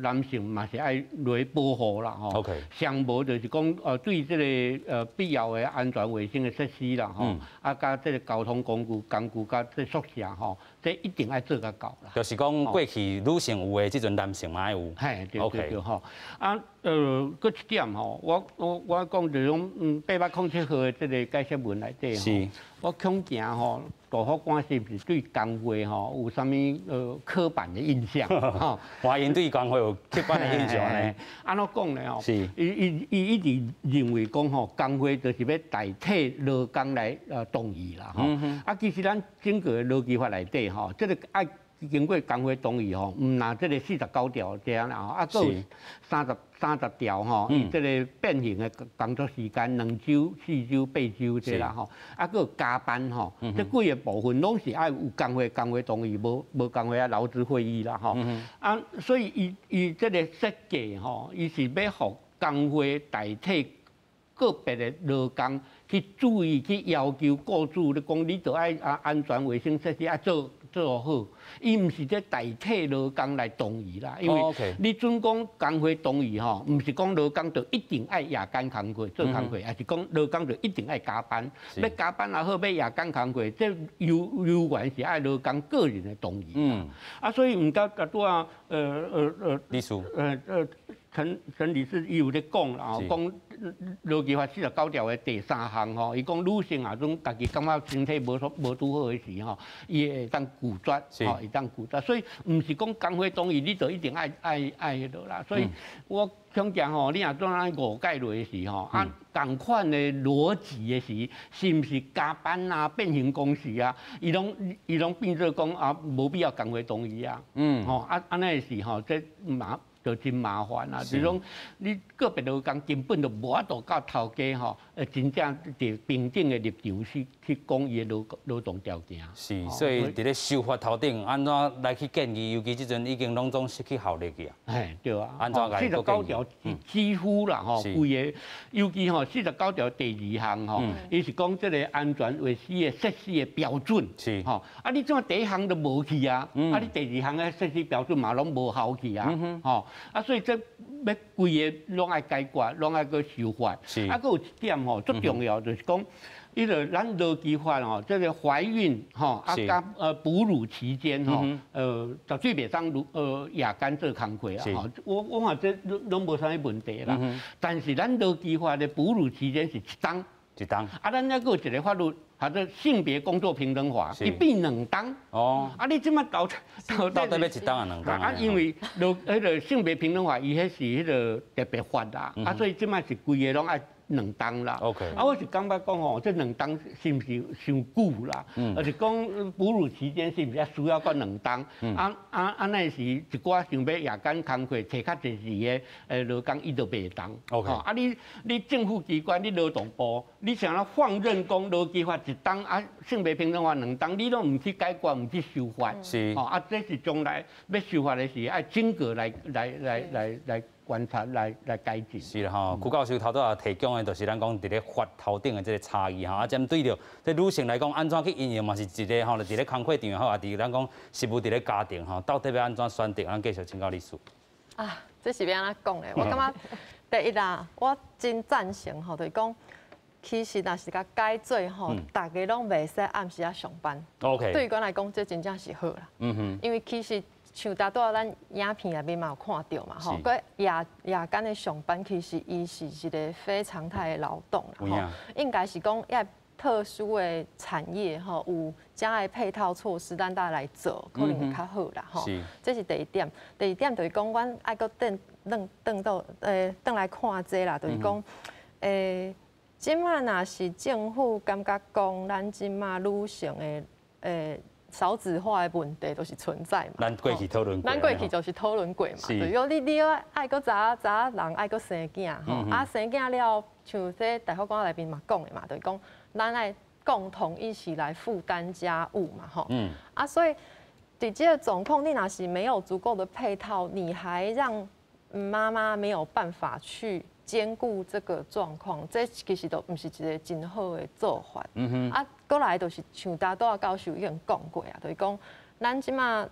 Speaker 3: 男性嘛是愛來保護啦吼。 上無就是講，對這个必要的安全衛生的設施啦吼，啊，佮這个交通工具、工具佮這宿舍吼，這一定愛做甲到啦。
Speaker 1: 就是講過去女性有的，這陣男性嘛愛有。
Speaker 3: 嘿，對對對吼。啊，閣一點吼，我講就是講，807號的這个解釋文內底吼，我恐驚吼，大法官是毋是對工會吼有啥物刻板的印象？吼，
Speaker 1: 歡迎對工會有刻板的印象呢？
Speaker 3: 按怎講呢？吼，伊一直認為講吼，工會就是欲代替勞工來同意啦。吼，啊，其實咱整個勞基法內底吼，這个愛經過工會同意吼，毋但這个49條這樣啦，啊，閣有三十條吼，伊這个變形的工作時間2週、4週、8週這啦吼，啊，閣有加班吼，這幾个部分攏是愛有工會同意，無工會愛勞資會議啦吼。啊，所以伊這个設計吼，伊是欲予工會代替個別的勞工去注意去要求雇主，你講你著愛啊安全衛生設施愛做好，伊毋是咧代替勞工來同意啦，因為你準講工會同意吼，毋是講勞工就一定愛夜間工課做工課，抑是講勞工就一定愛加班，欲加班也好，欲夜間工課，這猶原是愛勞工個人的同意。啊，所以毋敢拄拄仔
Speaker 1: 理事，
Speaker 3: 陳理事伊有咧講啦，講勞基法49條的第三項吼，伊講女性啊，種家己感覺身體無拄好的時吼，伊會當拒絕，吼，會當拒絕，所以毋是講工會同意你就一定愛彼落啦。所以我恐驚吼，你若怎按呢誤解落的時吼，啊，仝款的邏輯的時，是毋是加班啊、變形工時啊，伊攏變做講啊，無必要工會同意啊。吼啊，按呢的時吼，這就真麻煩啦，就是講你個別勞工根本就無法度佮頭家吼，真正佇平等的立場去講伊的勞動條件。
Speaker 1: 是，所以佇咧修法頭頂，按怎來去建議？尤其這陣已經攏總失去效力去啊。
Speaker 3: 嘿，對啊。
Speaker 1: 按怎
Speaker 3: 49條幾乎啦吼，規個，尤其吼49條第二項吼，伊是講這个安全衛生的設施的標準。
Speaker 1: 是。
Speaker 3: 吼，啊你怎第一項都無去啊？啊你第二項的設施標準嘛攏無效去啊？吼。啊，所以這欲規个攏愛解決，攏愛閣修法。啊，閣有一點吼，足重要就是講，彼个咱勞基法吼，這个懷孕吼，啊，佮哺乳期間吼，絕對袂當夜間做工課啊。吼，我看這攏無啥物問題啦。但是咱勞基法的哺乳期間是一冬。
Speaker 1: 一冬。
Speaker 3: 啊，咱猶閣有一个法律。叫做性別工作平等法，伊變兩冬。
Speaker 1: 哦。
Speaker 3: 啊，你這擺到
Speaker 1: 到底欲一冬抑兩冬？
Speaker 3: 啊，因為彼个性別平等法，伊彼是彼个特別法啦，啊，所以這擺是規个攏愛兩冬啦。 啊，我是感覺講吼，這兩冬是毋是傷久啦？抑是講哺乳期間是毋是需要閣兩冬？啊，那時一寡想欲夜間工課揣較濟時的勞工，伊就袂當。 啊，你政府機關，你勞動部，你啥物放任講勞基法一冬啊，性別平等法兩冬，你攏毋去解決，毋去修法。啊，這是將來欲修法的時，愛整個來觀察來改進。
Speaker 1: 是啦吼，邱教授頭拄仔提供的，就是咱講佇咧法頭頂的這个差異吼。啊，針對著這女性來講，按怎去應用嘛是一个吼，佇咧工課場也好，抑佇咱講實務佇咧家庭吼，到底欲按怎選擇？咱繼續請教理事。
Speaker 4: 啊，這是欲按怎講的？我感覺第一啦，我真贊成吼，就是講，其實若是共改做吼，逐家攏袂使暗時仔上班。 對阮來講，這真正是好啦。因為其實。像拄仔咱影片內面嘛有看著嘛吼，閣夜間的上班其實伊是一个非常態的勞動啦吼，應該是講遐特殊的產業吼，有遮的配套措施，咱才來做，可能會較好啦吼。這是第一點，第二點就是講，阮愛閣轉轉倒轉來看這啦，就是講，這擺若是政府感覺講，咱這擺女性的少子化的問題都是存在嘛。
Speaker 1: 咱過去討論過。
Speaker 4: 咱過去就是討論過嘛。對，你愛閣知影人愛閣生囝吼，啊生囝了，像這大法官內面嘛講的嘛，就是講咱愛共同一起來負擔家務嘛吼。啊，所以佇這个狀況，你若是沒有足夠的配套，你還讓媽媽沒有辦法去兼顾这个状况，这其实都毋是一个真好的做法。啊，阁来就是像拄仔教授已经讲过啊，就是讲咱这马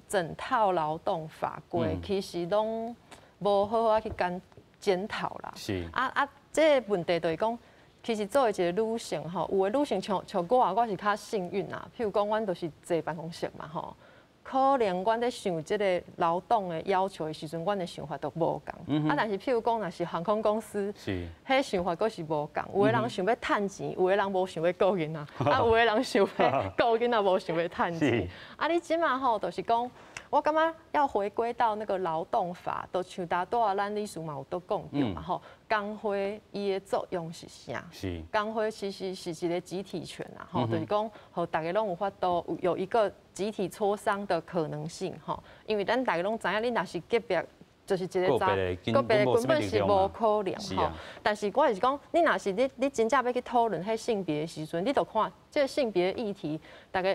Speaker 4: 整套劳动法规其实拢无好好去检讨啦。啊啊，这个问题就是讲，其实作为一个女性吼，有的女性像我啊，我是较幸运啊。譬如讲，阮就是坐办公室嘛吼，可能阮咧想这个劳动的要求的时阵，阮的想法都无仝。啊，但是譬如讲，若是航空公司，彼想法阁是无仝。有的人想欲趁钱，有的人无想欲顾囡仔，啊，有的人想欲顾囡仔，无想欲趁钱。啊，你这马吼，就是讲，我感觉要回归到那个劳动法，都像拄仔咱理事嘛有都讲著嘛吼，工会伊的作用是啥？工会其实是一个集体权啊，吼，就是讲，予大家拢有法度有一个集体磋商的可能性吼，因为咱大家拢知影，你若是个别就是一个查个别的根本是无可能吼。但是我是讲，你若是你真正欲去讨论彼性别的时阵，你就看这个性别议题，大家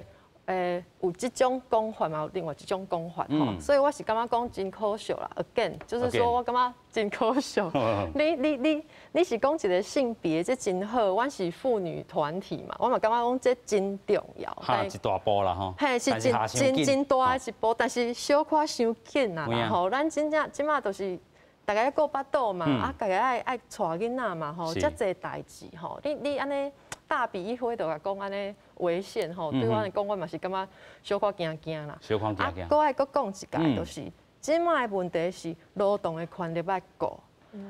Speaker 4: 有这种讲法嘛，有另外一种讲法吼，所以我是感觉讲真可惜啦。Again，就是说我感觉真可惜。你是讲一个性别这真好，阮是妇女团体嘛，我嘛感觉讲这真重要。
Speaker 1: 哈，一大步啦吼。
Speaker 4: 嘿，是真真真大的一步，但是小可伤紧啊吼。咱真正这马就是大家顾腹肚嘛，啊，家己爱带囡仔嘛吼，遮济代志吼，你按呢大笔一挥就共讲按呢违宪吼，对我来讲，我嘛是感觉小可惊惊啦。
Speaker 1: 小可惊惊。
Speaker 4: 啊，阁爱阁讲一个，就是这马的问题是劳动的权利爱顾，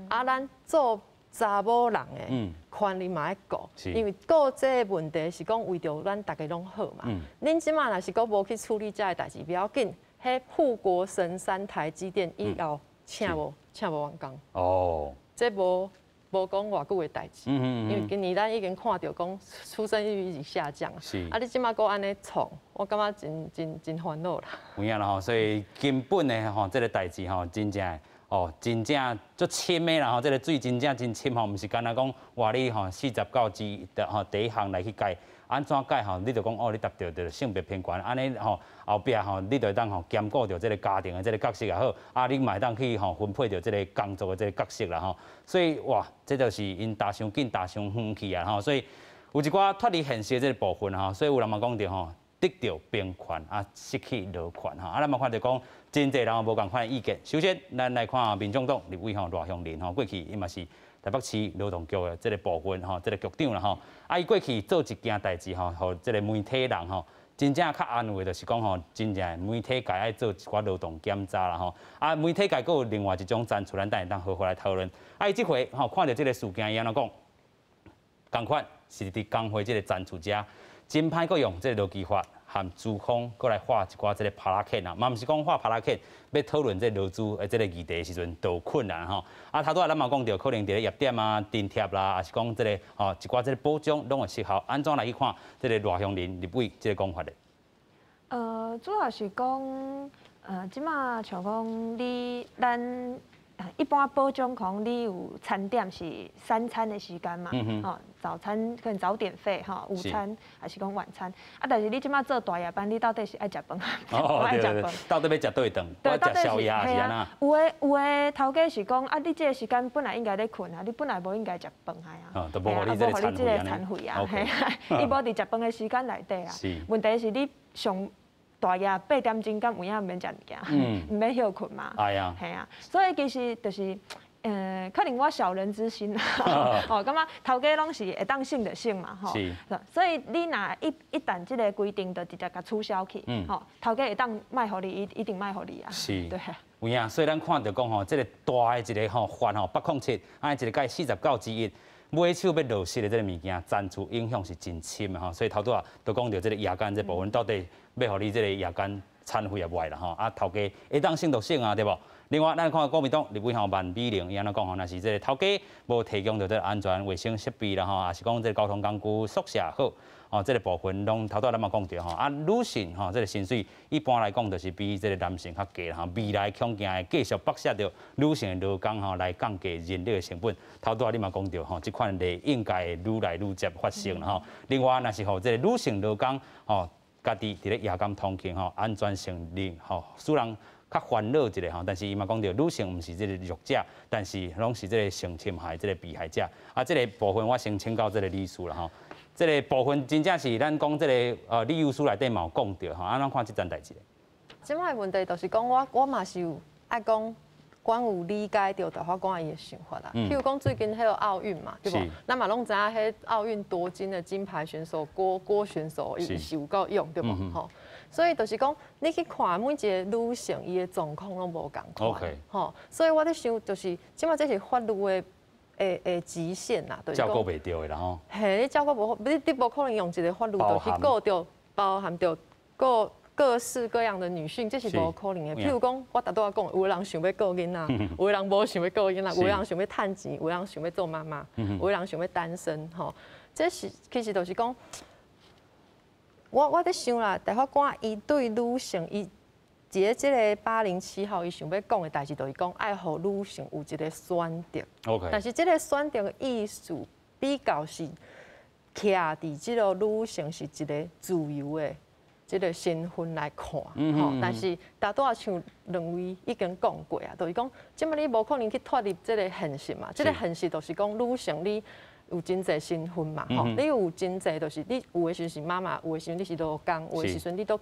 Speaker 4: 啊，咱做查某人的权利嘛爱顾，因为顾这个问题是讲为著咱大家拢好嘛。恁这马若是阁无去处理这个代志，不要紧，彼护国神山台积电以后请无请无员工。这无讲偌久的代志，因为今年咱已经看著讲出生率一直下降，啊，你这马阁按呢创，我感觉真真真烦恼啦。
Speaker 1: 有影啦吼，所以根本的吼，这个代志吼，真正哦，真正足深的啦吼，这个水真正真深吼，毋是干焦讲哇你吼四十九之的吼第一项来去改，按怎改吼？你就讲哦，你达著著性别平权，按呢吼后壁吼，你就会当吼兼顾著这个家庭的这个角色也好，啊，你嘛会当去吼分配著这个工作的这个角色啦吼。所以哇，这就是𪜶踏伤紧、踏伤远去啊吼。所以有一寡脱离现实的这个部分吼，所以有人嘛讲著吼，得著平权啊，失去劳权吼。啊，咱嘛看著讲，真济人有无仝款的意见。首先，咱来看民众党立委吼赖香伶吼，过去伊嘛是台北市劳动局的这个部分吼，这个局长啦吼。啊，伊过去做一件代志吼，予这个媒体人吼，真正较安慰，就是讲吼，真正媒体界爱做一寡劳动检查啦吼。啊，媒体界阁有另外一种展出，咱等下当好好来讨论。啊，伊这回吼看著这个事件，伊按怎讲？仝款是伫工会这个展出遮，真歹阁用这个劳基法和资方阁来画一寡这个拍仔线啊，嘛毋是讲画拍仔线，欲讨论这个劳资的这个议题的时阵都有困难吼。啊，头拄仔咱嘛讲著，可能伫咧夜点啊、津贴啦，抑是讲这个吼一寡这个保障拢会失效。按怎来去看这个赖香伶立委这个讲法咧？
Speaker 2: 主要是讲，这马像讲你咱一般保障讲你有餐点是三餐的时间嘛，吼，早餐可能早点费吼，午餐抑是讲晚餐，啊，但是你这马做大夜班，你到底是爱食饭，无爱食饭？
Speaker 1: 到底欲食佗一顿？我食宵夜是按怎？
Speaker 2: 有的头家是讲啊，你这个时间本来应该咧睏啊，你本来无应该食饭的啊，
Speaker 1: 哦，都无予你这个餐费啊，
Speaker 2: 嘿啊，伊无伫食饭的时间内底啊。问题是你上大夜8点钟，敢有影毋免食物件，毋免歇睏嘛。嘿啊，所以其实就是，可能我小人之心啦，哦，感觉头家拢是会当省就省嘛，吼。所以你若一旦这个规定就直接共取消去，吼，头家会当莫予你，伊一定莫予你啊。对。
Speaker 1: 有影，所以咱看著讲吼，这个大的一个吼法吼807，按呢一个改49之1，尾手欲落实的这个物件，层次影响是真深的吼。所以头拄仔都讲著这个夜间这部分，到底欲予你这个夜间餐费也袂啦吼，啊头家会当省就省啊，对无？另外，咱看国民党立委吼万美玲，伊按怎讲吼？若是这个头家无提供著这个安全卫生设备啦吼，抑是讲这个交通工具宿舍好，哦，这个部分拢头拄仔咱嘛讲著吼。啊，女性吼，这个薪水一般来讲就是比这个男性较低啦吼。未来恐惊会继续剥削著女性的劳工吼，来降低人力的成本。头拄仔你嘛讲著吼，这款例应该会愈来愈捷发生啦吼。另外，若是予这个女性劳工吼，家己伫咧夜间通勤吼，安全性能吼，使人較煩惱一下吼，但是伊嘛講著女性毋是這個弱者，但是攏是這個性侵害這個被害者。啊，這個部分我先請教這個理事啦吼。這個部分真正是咱講這個理由書內底嘛有講著吼，按怎看這層代誌？
Speaker 4: 這擺問題就是講我嘛是有愛講，阮有理解著大法官伊的想法啦。譬如講最近彼個奧運嘛，對無？咱嘛攏知影彼奧運奪金的金牌選手郭郭選手，伊是有夠勇，對無？吼，所以就是講，你去看每一個女性，伊的狀況攏無仝款，吼。所以我咧想，就是這擺這是法律的極限啦，
Speaker 1: 就是照顧袂著的啦吼。
Speaker 4: 嘿，你照顧無，你無可能用一個法律就去顧著包含著各式各樣的女性，這是無可能的。譬如講，我拄仔講，有的人想欲顧囡仔，有的人無想欲顧囡仔，有的人想欲趁錢，有的人想欲做媽媽，有的人想欲單身，吼。這是其實就是講，我咧想啦，大法官伊對女性，伊佇這個807號，伊想欲講的代誌，就是講愛予女性有一個選擇。 但是這個選擇的意思比較是徛佇這個女性是一個自由的這個身份來看，吼，但是拄仔像兩位已經講過啊，就是講，這擺你無可能去脫離這個現實嘛，這個現實就是講女性你有真濟身份嘛，吼，你有真濟就是你有的時陣是媽媽，有的時陣你是勞工，有的時陣你都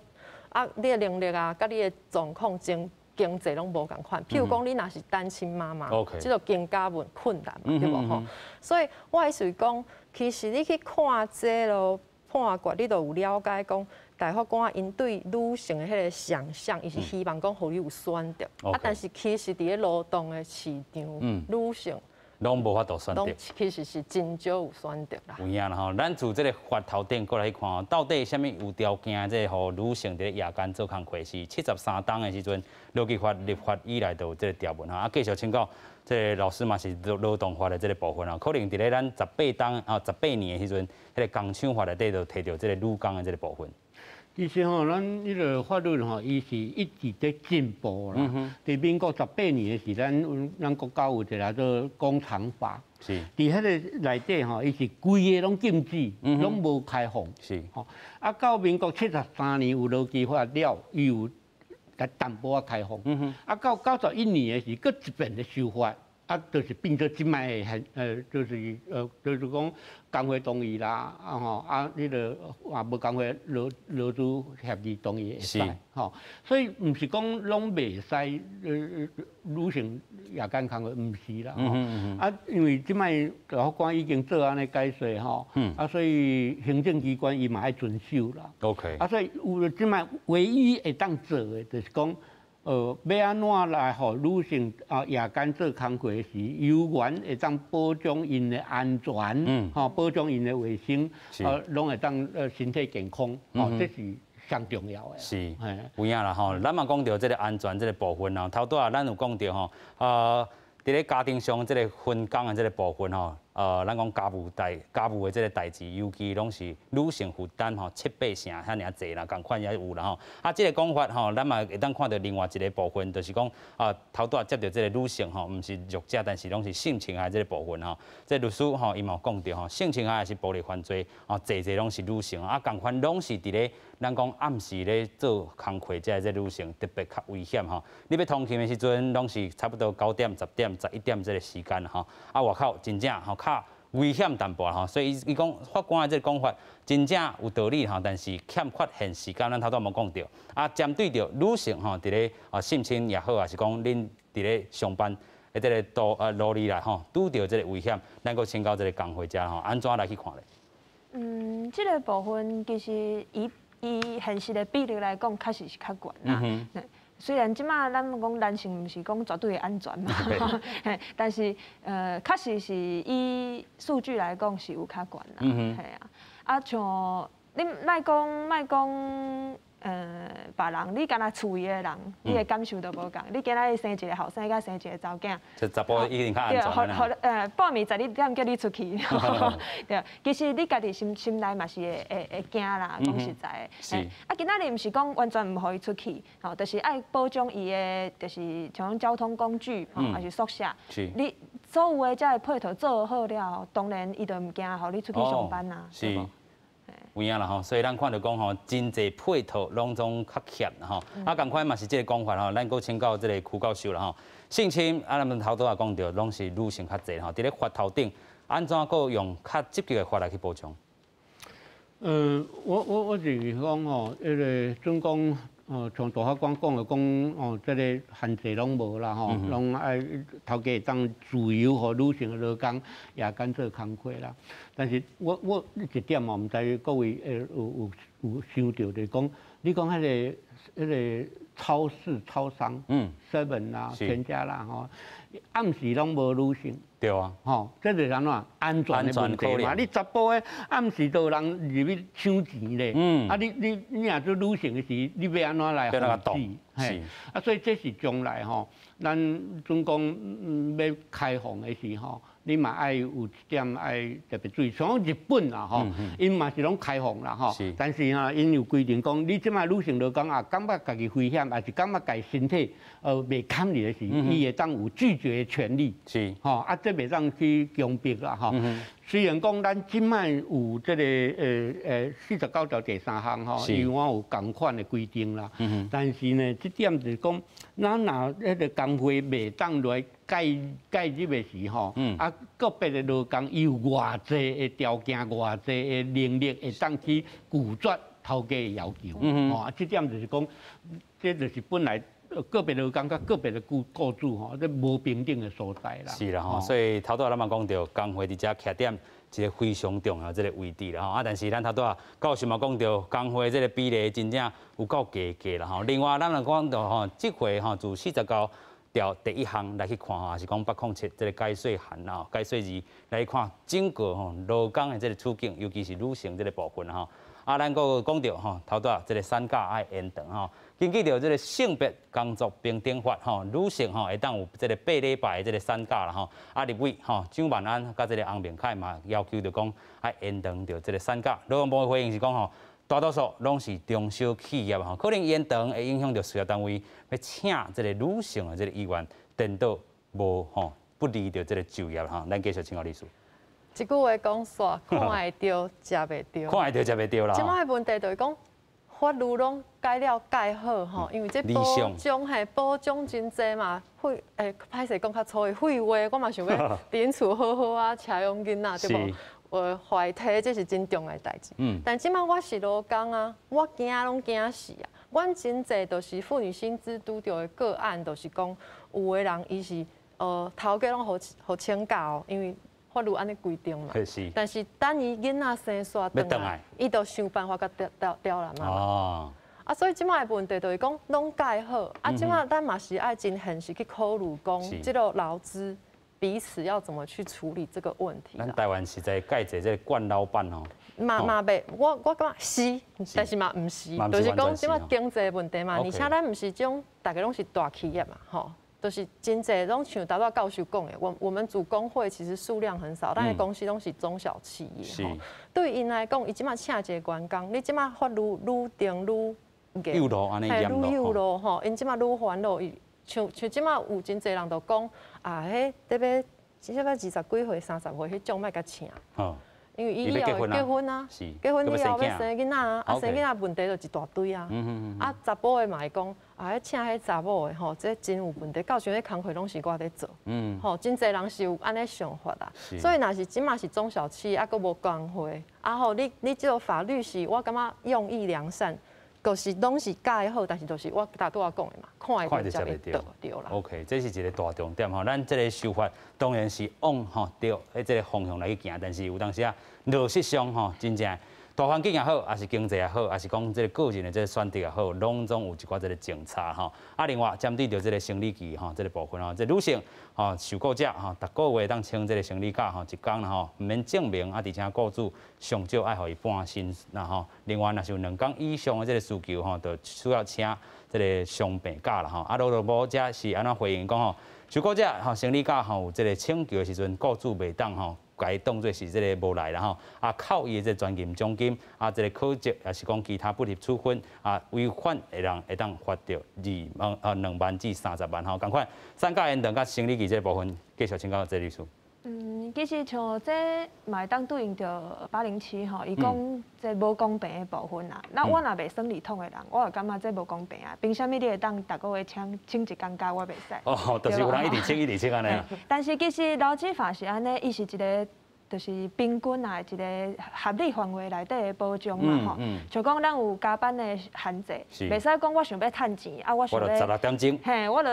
Speaker 4: 啊，你的能力啊，佮你的狀況、經濟攏無仝款。譬如講，你若是單親媽媽，這就更加問困難嘛，對無吼？所以我的意思是講，其實你去看這個判決，你就有了解講，大法官𪜶對女性的彼個想象，伊是希望講予你有選擇。啊，但是其實佇咧勞動的市場，女性
Speaker 1: 攏無法度選擇，
Speaker 4: 其實是真少有選擇啦。
Speaker 1: 有影啦吼，咱自這個法頭頂過來去看，到底啥物有條件這個予女性佇咧夜間做工課是73冬的時陣，勞基法立法以來就有這個條文吼。啊，繼續請教這個老師嘛是勞動法的這個部分啊，可能佇咧咱十八冬啊十八年的時陣，彼個工廠法內底就提著這個女工的這個部分。
Speaker 3: 其實吼，咱彼個法律吼，伊是一直佇進步啦。佇民國十八年的時，咱國家有一个做工廠法。佇彼個內底吼，伊是規个攏禁止，攏無開放。吼，啊，到民國73年有勞基法了，伊有來淡薄仔開放。啊，到91年的時，閣一遍的修法。啊，就是變做這擺的現，就是講工會同意啦，啊吼，啊，彼個啊無工會勞資協議同意會使，吼，所以毋是講攏袂使，女性夜間工課毋是啦，吼，啊，因為這擺大法官已經做按呢解釋吼，啊，所以行政機關伊嘛愛遵守啦。 啊，所以有這擺唯一會當做的，就是講，欲按怎來予女性啊夜間做工課時，猶原會當保障𪜶的安全，吼，保障𪜶的衛生，攏會當身體健康，吼，這是上重要的。
Speaker 1: 是，有影啦吼。咱嘛講著這個安全這個部分吼，頭拄仔咱有講著吼，佇咧家庭上這個分工的這個部分吼，咱講家務的這個代誌，尤其攏是女性負擔吼七八成遐爾濟啦，仝款也有啦吼。啊，這個講法吼，咱嘛會當看著另外一個部分，就是講啊，頭拄仔接著這個女性吼，毋是弱者，但是攏是性侵害這個部分吼。這個律師吼，伊嘛有講著吼，性侵害也是暴力犯罪，哦，濟濟攏是女性，啊，仝款攏是佇咧咱講暗時咧做工課，這個女性特別較危險吼。你欲通勤的時陣，攏是差不多9點、10點、11點這個時間吼。啊，外口真正吼較危險淡薄吼，所以伊講法官的這個講法真正有道理吼，但是欠缺現實感，咱頭拄仔無講著。啊，針對著女性吼，佇咧啊性侵也好，抑是講恁佇咧上班的這個路路裡來吼，拄著這個危險，咱閣請教這個工會者吼，按怎來去看咧？
Speaker 2: 嗯，這個部分其實以以現實的比例來講，確實是較懸啦。雖然這馬咱講男性毋是講絕對的安全嘛，但是確實是以數據來講是有較懸啦。係啊，啊像你莫講莫講，別人，你干焦厝裡的人，你的感受都無仝。你今仔日生一個後生佮生一個查某囝，
Speaker 1: 這查埔一定較安全啦。
Speaker 2: 半暝12點叫你出去，對，其實你家己心內嘛是會驚啦，講實在的。啊，今仔日毋是講完全毋予伊出去，吼，就是愛保障伊的，就是像交通工具，吼，抑是宿舍。你所有的這个配套做好了後，當然伊就毋驚予你出去上班啦。
Speaker 1: 有影啦吼，所以咱看著講吼，真濟配套攏總較欠啦吼。啊，仝款嘛是這個講法吼，咱閣請教這個邱教授啦吼。性侵啊，咱們頭拄仔講著，攏是女性較濟吼。佇咧法頭頂，按怎閣用較積極的法來去保障？
Speaker 3: 我是講吼，彼個準講，像大法官講的講，哦，這個限制攏無啦吼，攏愛頭家會當自由予女性的勞工夜間做工課啦。但是我一點哦，毋知各位有想著，就是講，你講彼個超市超商，seven 啦、全家啦吼，暗時攏無女性。
Speaker 1: 對啊，
Speaker 3: 吼，這就是按怎安全的問題嘛？你查埔的暗時都有人入去搶錢咧，啊你你你若做女性的時，你欲按怎來防止？嘿，啊，所以這是將來吼，咱準講欲開放的時吼，你嘛愛有一點愛特別注意。像日本啊吼，𪜶嘛是攏開放啦吼，但是啊，𪜶有規定講，你這擺女性勞工啊，感覺家己危險，抑是感覺家己身體袂堪你的時，伊會當有拒絕的權利。吼啊，這袂當去強迫啦吼。雖然講咱這擺有這個49條第三項吼，伊有有仝款的規定啦。但是呢，這點就是講，咱若彼個工會袂當來介入的時吼，啊個別的勞工伊有偌濟的條件、偌濟的能力會當去拒絕頭家的要求。吼，這點就是講，這就是本來個別勞工佮個別的僱主吼，這無平等的所在啦。
Speaker 1: 是啦吼，所以頭拄仔咱嘛講著，工會佇遮徛點一個非常重要這個位置啦吼。啊，但是咱頭拄仔教授嘛講著，工會這個比例真正有夠低低啦吼。另外，咱若講著吼，這回吼自49條第一項來去看吼，抑是講807這個解說函啦，解說字來去看整個吼勞工的這個處境，尤其是女性這個部分吼。啊，咱閣講著吼，頭拄仔這個產假愛延長吼。根據著這個性別工作平等法吼，女性吼會當有這個8禮拜的這個產假啦吼。啊，立委吼蔣萬安佮這個洪明凱嘛要求著講愛延長著這個產假。勞動部的回應是講吼，大多數攏是中小企業吼，可能延長會影響著事業單位欲請這個女性的這個意願，顛倒無吼不利著這個就業吼。咱繼續請教律師。
Speaker 4: 一句話講煞，看會著，食袂著。
Speaker 1: 看會著，食袂著啦。
Speaker 4: 這擺的問題就是講，法律攏改了蓋好吼，因為這保障嘿保障真濟嘛，廢欸歹勢講較粗的廢話，我嘛想欲佇𪜶厝好好啊，飼養囡仔對無？懷胎這是真重要的代誌。但這擺我是勞工啊，我驚攏驚死啊！阮真濟就是婦女薪資拄著的個案，就是講有的人伊是頭家攏予請假哦，因為法律按呢規定嘛。但是等伊囡仔生煞轉來，伊就想辦法共刁刁刁難嘛。啊，所以這擺的問題就是講，攏蓋好。啊，這擺咱嘛是愛真現實去考慮講，這個勞資彼此要怎麼去處理這個問題。
Speaker 1: 咱台灣實在蓋濟這個慣老闆哦。
Speaker 4: 嘛嘛袂，我感覺是，但是嘛毋是，就是講這擺經濟問題嘛。而且咱毋是種，大家攏是大企業嘛，吼。就是真濟攏像頭拄仔教授講的，我們組工會其實數量很少，咱的公司攏是中小企業。對𪜶來講，伊這擺請一個員工，你這擺法律愈定愈
Speaker 1: 嚴，幼路按呢嚴
Speaker 4: 愈幼路吼，𪜶這擺愈煩惱。伊像這擺有真濟人就講啊，彼得欲這擺20幾歲、30歲，彼種莫共請。因為伊以後會結婚啊，結婚以後欲生囡仔啊，啊生囡仔問題就一大堆啊。啊查埔的嘛會講，啊彼請彼查某的吼，這真有問題，到時陣彼工課攏是我咧做。吼，真濟人是有按呢想法啦。所以若是這擺是中小企業，啊閣無工會，啊吼你這個法律是我感覺用意良善，就是攏是蓋好，但是就是我頭拄仔講的嘛，看會著食袂著對啦。
Speaker 1: OK，這是一個大重點吼。咱這個修法當然是往吼對，彼這個方向來去行，但是有當時啊，落實上吼，真正大環境也好，抑是經濟也好，抑是講這個個人的這個選擇也好，攏總有一寡這個政策吼。啊，另外針對著這個生理期吼，這個部分吼，這女性吼受僱者吼，逐個月當請這個生理假吼，一工吼，毋免證明啊，而且僱主上少愛予伊半薪，那吼，另外若是有2工以上的這個需求吼，就需要請這個傷病假啦吼。啊，勞動部這是按怎回應講吼？受僱者吼生理假吼有這個請求的時陣，僱主袂當吼共伊當做是這個無來啦吼，啊扣伊的這個全勤獎金，啊這個考績，抑是講其他不利處分，啊違反的人會當罰著2萬啊2萬至30萬吼，仝款產假延長佮生理期這個部分，繼續請教謝律師。
Speaker 2: 其實像這嘛會當對應著807吼，伊講這無公平的部分啦。那我若袂生理痛的人，我就感覺這無公平啊。憑啥物你會當逐個月請請一工假，我袂使？
Speaker 1: 哦，就是有人一直請一直請按呢。
Speaker 2: 但是其實勞基法是按呢，伊是一個就是平均啊，一個合理範圍內底的保障嘛吼。像講咱有加班的限制，袂使講我想欲趁錢啊，我想欲
Speaker 1: 16點鐘。
Speaker 2: 嘿，我就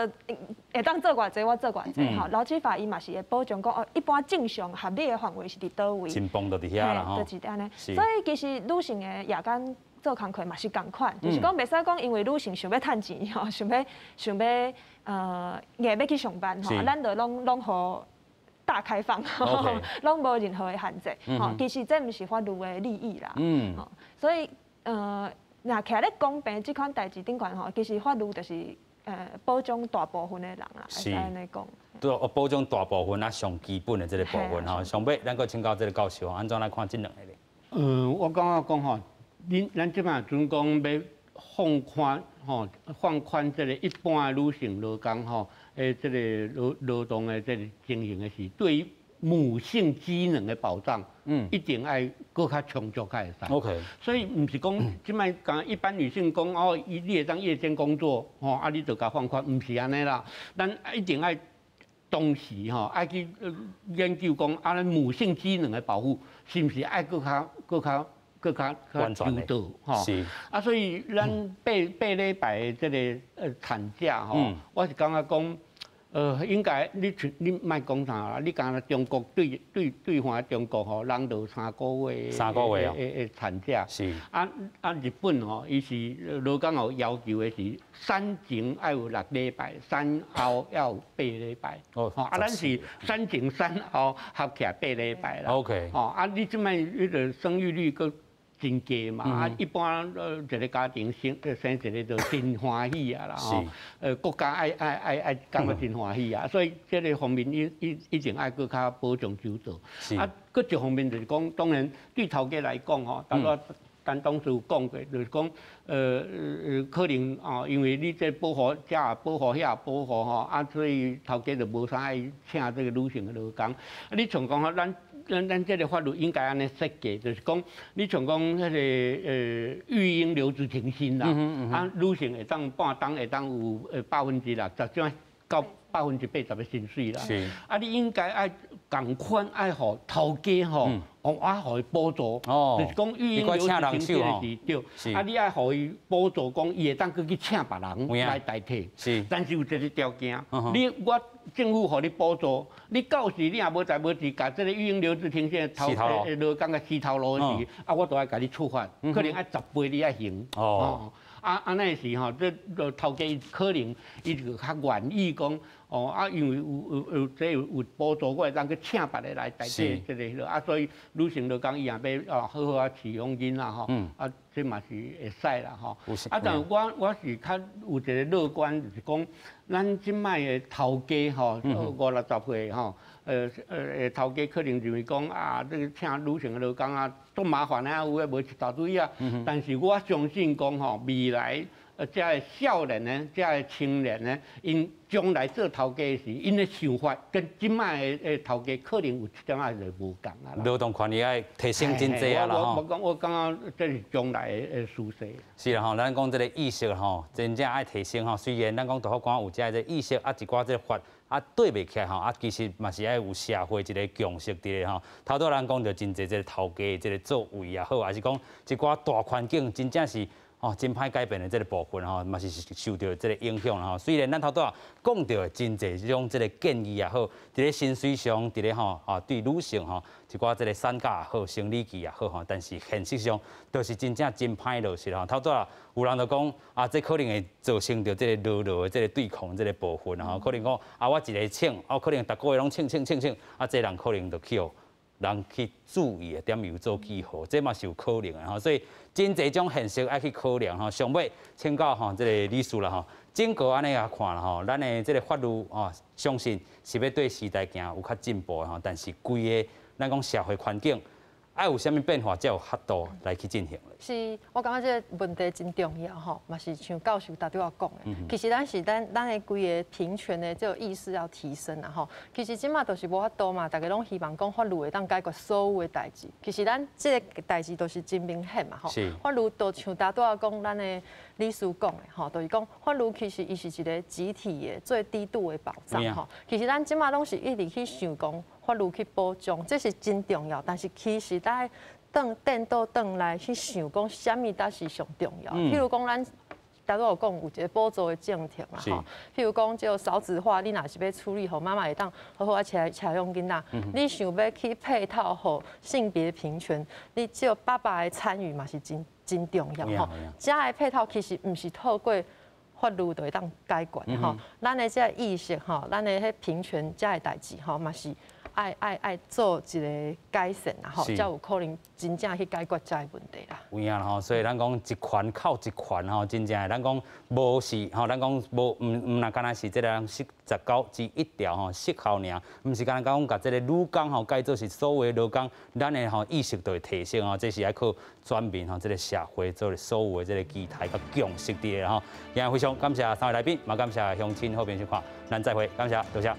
Speaker 2: 會當做偌濟，我做偌濟吼。勞基法伊嘛是會保障講哦，一般正常合理的範圍是佇佗位。
Speaker 1: 真崩就佇遐啦吼。
Speaker 2: 就是按呢。所以其實女性的夜間做工課嘛是仝款，就是講袂使講因為女性想欲趁錢吼，想欲硬欲去上班吼，咱就攏攏予大開放，攏無任何的限制，吼，其實這毋是法律的利益啦，所以若徛咧公平這款代誌頂懸吼，其實法律就是保障大部分的人啦，會使按呢講。
Speaker 1: 對，保障大部分啊，上基本的這個部分吼，上尾咱閣請教這個教授，按怎來看這兩個咧？
Speaker 3: 我感覺講吼，恁咱這擺陣講欲放寬吼，放寬這個一般的女性勞工吼，這個勞勞動的這個情形的是，對於母性機能的保障，一定愛閣較充足較會使。 所以毋是講這擺講一般女性講哦，伊你會當夜間工作，吼，啊你就共放寬，毋是按呢啦，咱一定愛同時吼，愛去研究講啊，咱母性機能的保護是毋是愛閣較閣較閣較較周到吼？啊，所以咱八八禮拜的這個產假吼，我是感覺講，應該你你莫講啥啦，你敢若中國對對對岸中國吼，人就三個月
Speaker 1: 三個月
Speaker 3: 的產假。啊啊，日本吼，伊是勞工有要求的是產前愛有六禮拜，產後要有八禮拜。
Speaker 1: 哦。
Speaker 3: 啊，咱是產前產後合起來八禮拜啦。 吼，啊，你這擺彼個生育率閣真低嘛，啊，一般一個家庭生生一個就真歡喜啊啦吼，國家愛愛愛愛感覺真歡喜啊，所以這個方面一一一定愛閣較保障周到。啊，閣一方面就是講，當然對頭家來講吼，頭拄陳董事有講過，就是講，可能哦，因為你這保護這也保護，遐也保護吼，啊，所以頭家就無啥愛請這個女性的勞工。啊，你像講吼，咱。咱咱這個法律應該按呢設計，就是講，你像講彼個育嬰留職停薪啦，啊，女性會當半冬會當有60%，這到80%的薪水啦。啊，你應該愛仝款愛予頭家吼，哦，啊，予伊補助，就是講育嬰留職停薪的是對，啊，你愛予伊補助，講伊會當閣去請別人來代替。但是有一個條件，你我政府予你補助，你到時你若無代無誌，共這個育嬰留職停薪的頭勞工共死頭路的時，啊，我都愛共你處罰，可能愛10倍你愛還。啊，按呢時吼，這頭家可能伊就較願意講，哦，啊，因為有有有這有有補助，我會當去請別个來代替這個彼落，啊，所以女性勞工伊若欲哦好好啊飼養囡仔吼，啊，這嘛是會使啦吼。啊，但我我是較有一個樂觀，就是講，咱這擺的頭家吼，五六十歲吼，頭家可能認為講啊，這個請女性的勞工啊，足麻煩啊，有的無一大堆啊。但是我相信講吼，未來這个少年呢，這个青年呢，𪜶將來做頭家時，𪜶的想法跟這擺的頭家可能有一點仔就無仝啊。
Speaker 1: 勞動權益愛提升真濟啊啦吼。
Speaker 3: 我講，我感覺這是將來的趨勢。
Speaker 1: 是啦吼，咱講這個意識吼，真正愛提升吼。雖然咱講大法官有這個意識，啊一寡這個法啊對袂起來吼，啊其實嘛是愛有社會一個共識佇咧吼。頭拄咱講著真濟這個頭家這個作為也好，還是講一寡大環境真正是。哦，真歹改變的這個部分吼，嘛是受著這個影響啦吼。雖然咱頭拄仔講著真濟這種這個建議也好，佇咧薪水上，佇咧吼啊對女性吼一寡這個產假也好，生理期也好吼，但是現實上就是真正真歹落實吼。頭拄仔有人就講啊，這可能會造成著這個勞勞的這個對抗這個部分吼，可能講啊，我一個請，啊可能逐個月攏請請請請，啊這人可能就去予人去注意的點有做記號，這嘛是有可能的吼，所以真濟種現實愛去考量吼。上尾請教吼這個理事啦吼，整個按呢來看啦吼，咱的這個法律哦，相信是欲對時代行有較進步的吼，但是規个咱講社會環境愛有啥物變化，才有法度來去進行。
Speaker 4: 是，我感覺這個問題真重要吼，嘛是像教授頭拄仔講的。其實咱是咱咱的規個平權的這個意識要提升啊吼。其實這馬都是無法度嘛，大家攏希望講法律會當解決所有的代誌。其實咱這個代誌都是真明顯嘛吼。法律都像頭拄仔講咱的理事講的吼，就是講法律其實伊是一個集體的最低度的保障吼。其實咱這馬攏是一直去想講法律去保障，這是真重要。但是其實咱轉顛倒轉來去想講，啥物才是上重要？譬如講，咱頭拄有講有一個補助的政策嘛，吼。譬如講，這個少子化，你若是欲處理，予媽媽會當好好仔車車養囡仔，你想欲去配套予性別平權，你這個爸爸的參與嘛是真真重要吼。這个配套其實毋是透過法律就會當解決吼。咱的這個意識吼，咱的彼平權這个代誌吼，嘛是愛愛愛做一個改善啦吼，才有可能真正去解決這个問題啦。
Speaker 1: 有影吼，所以咱講一環扣一環吼，真正的咱講無是吼，咱講無毋毋若干焦是這个49之1條吼失效爾，毋是干焦講共這个女工吼改做是所有的勞工，咱的吼意識就會提升吼，這是愛靠全民吼這个社會做所有的這個期待佮共識佇的吼。今日非常感謝三位來賓，嘛感謝鄉親好朋友收看，咱再會，感謝，多謝。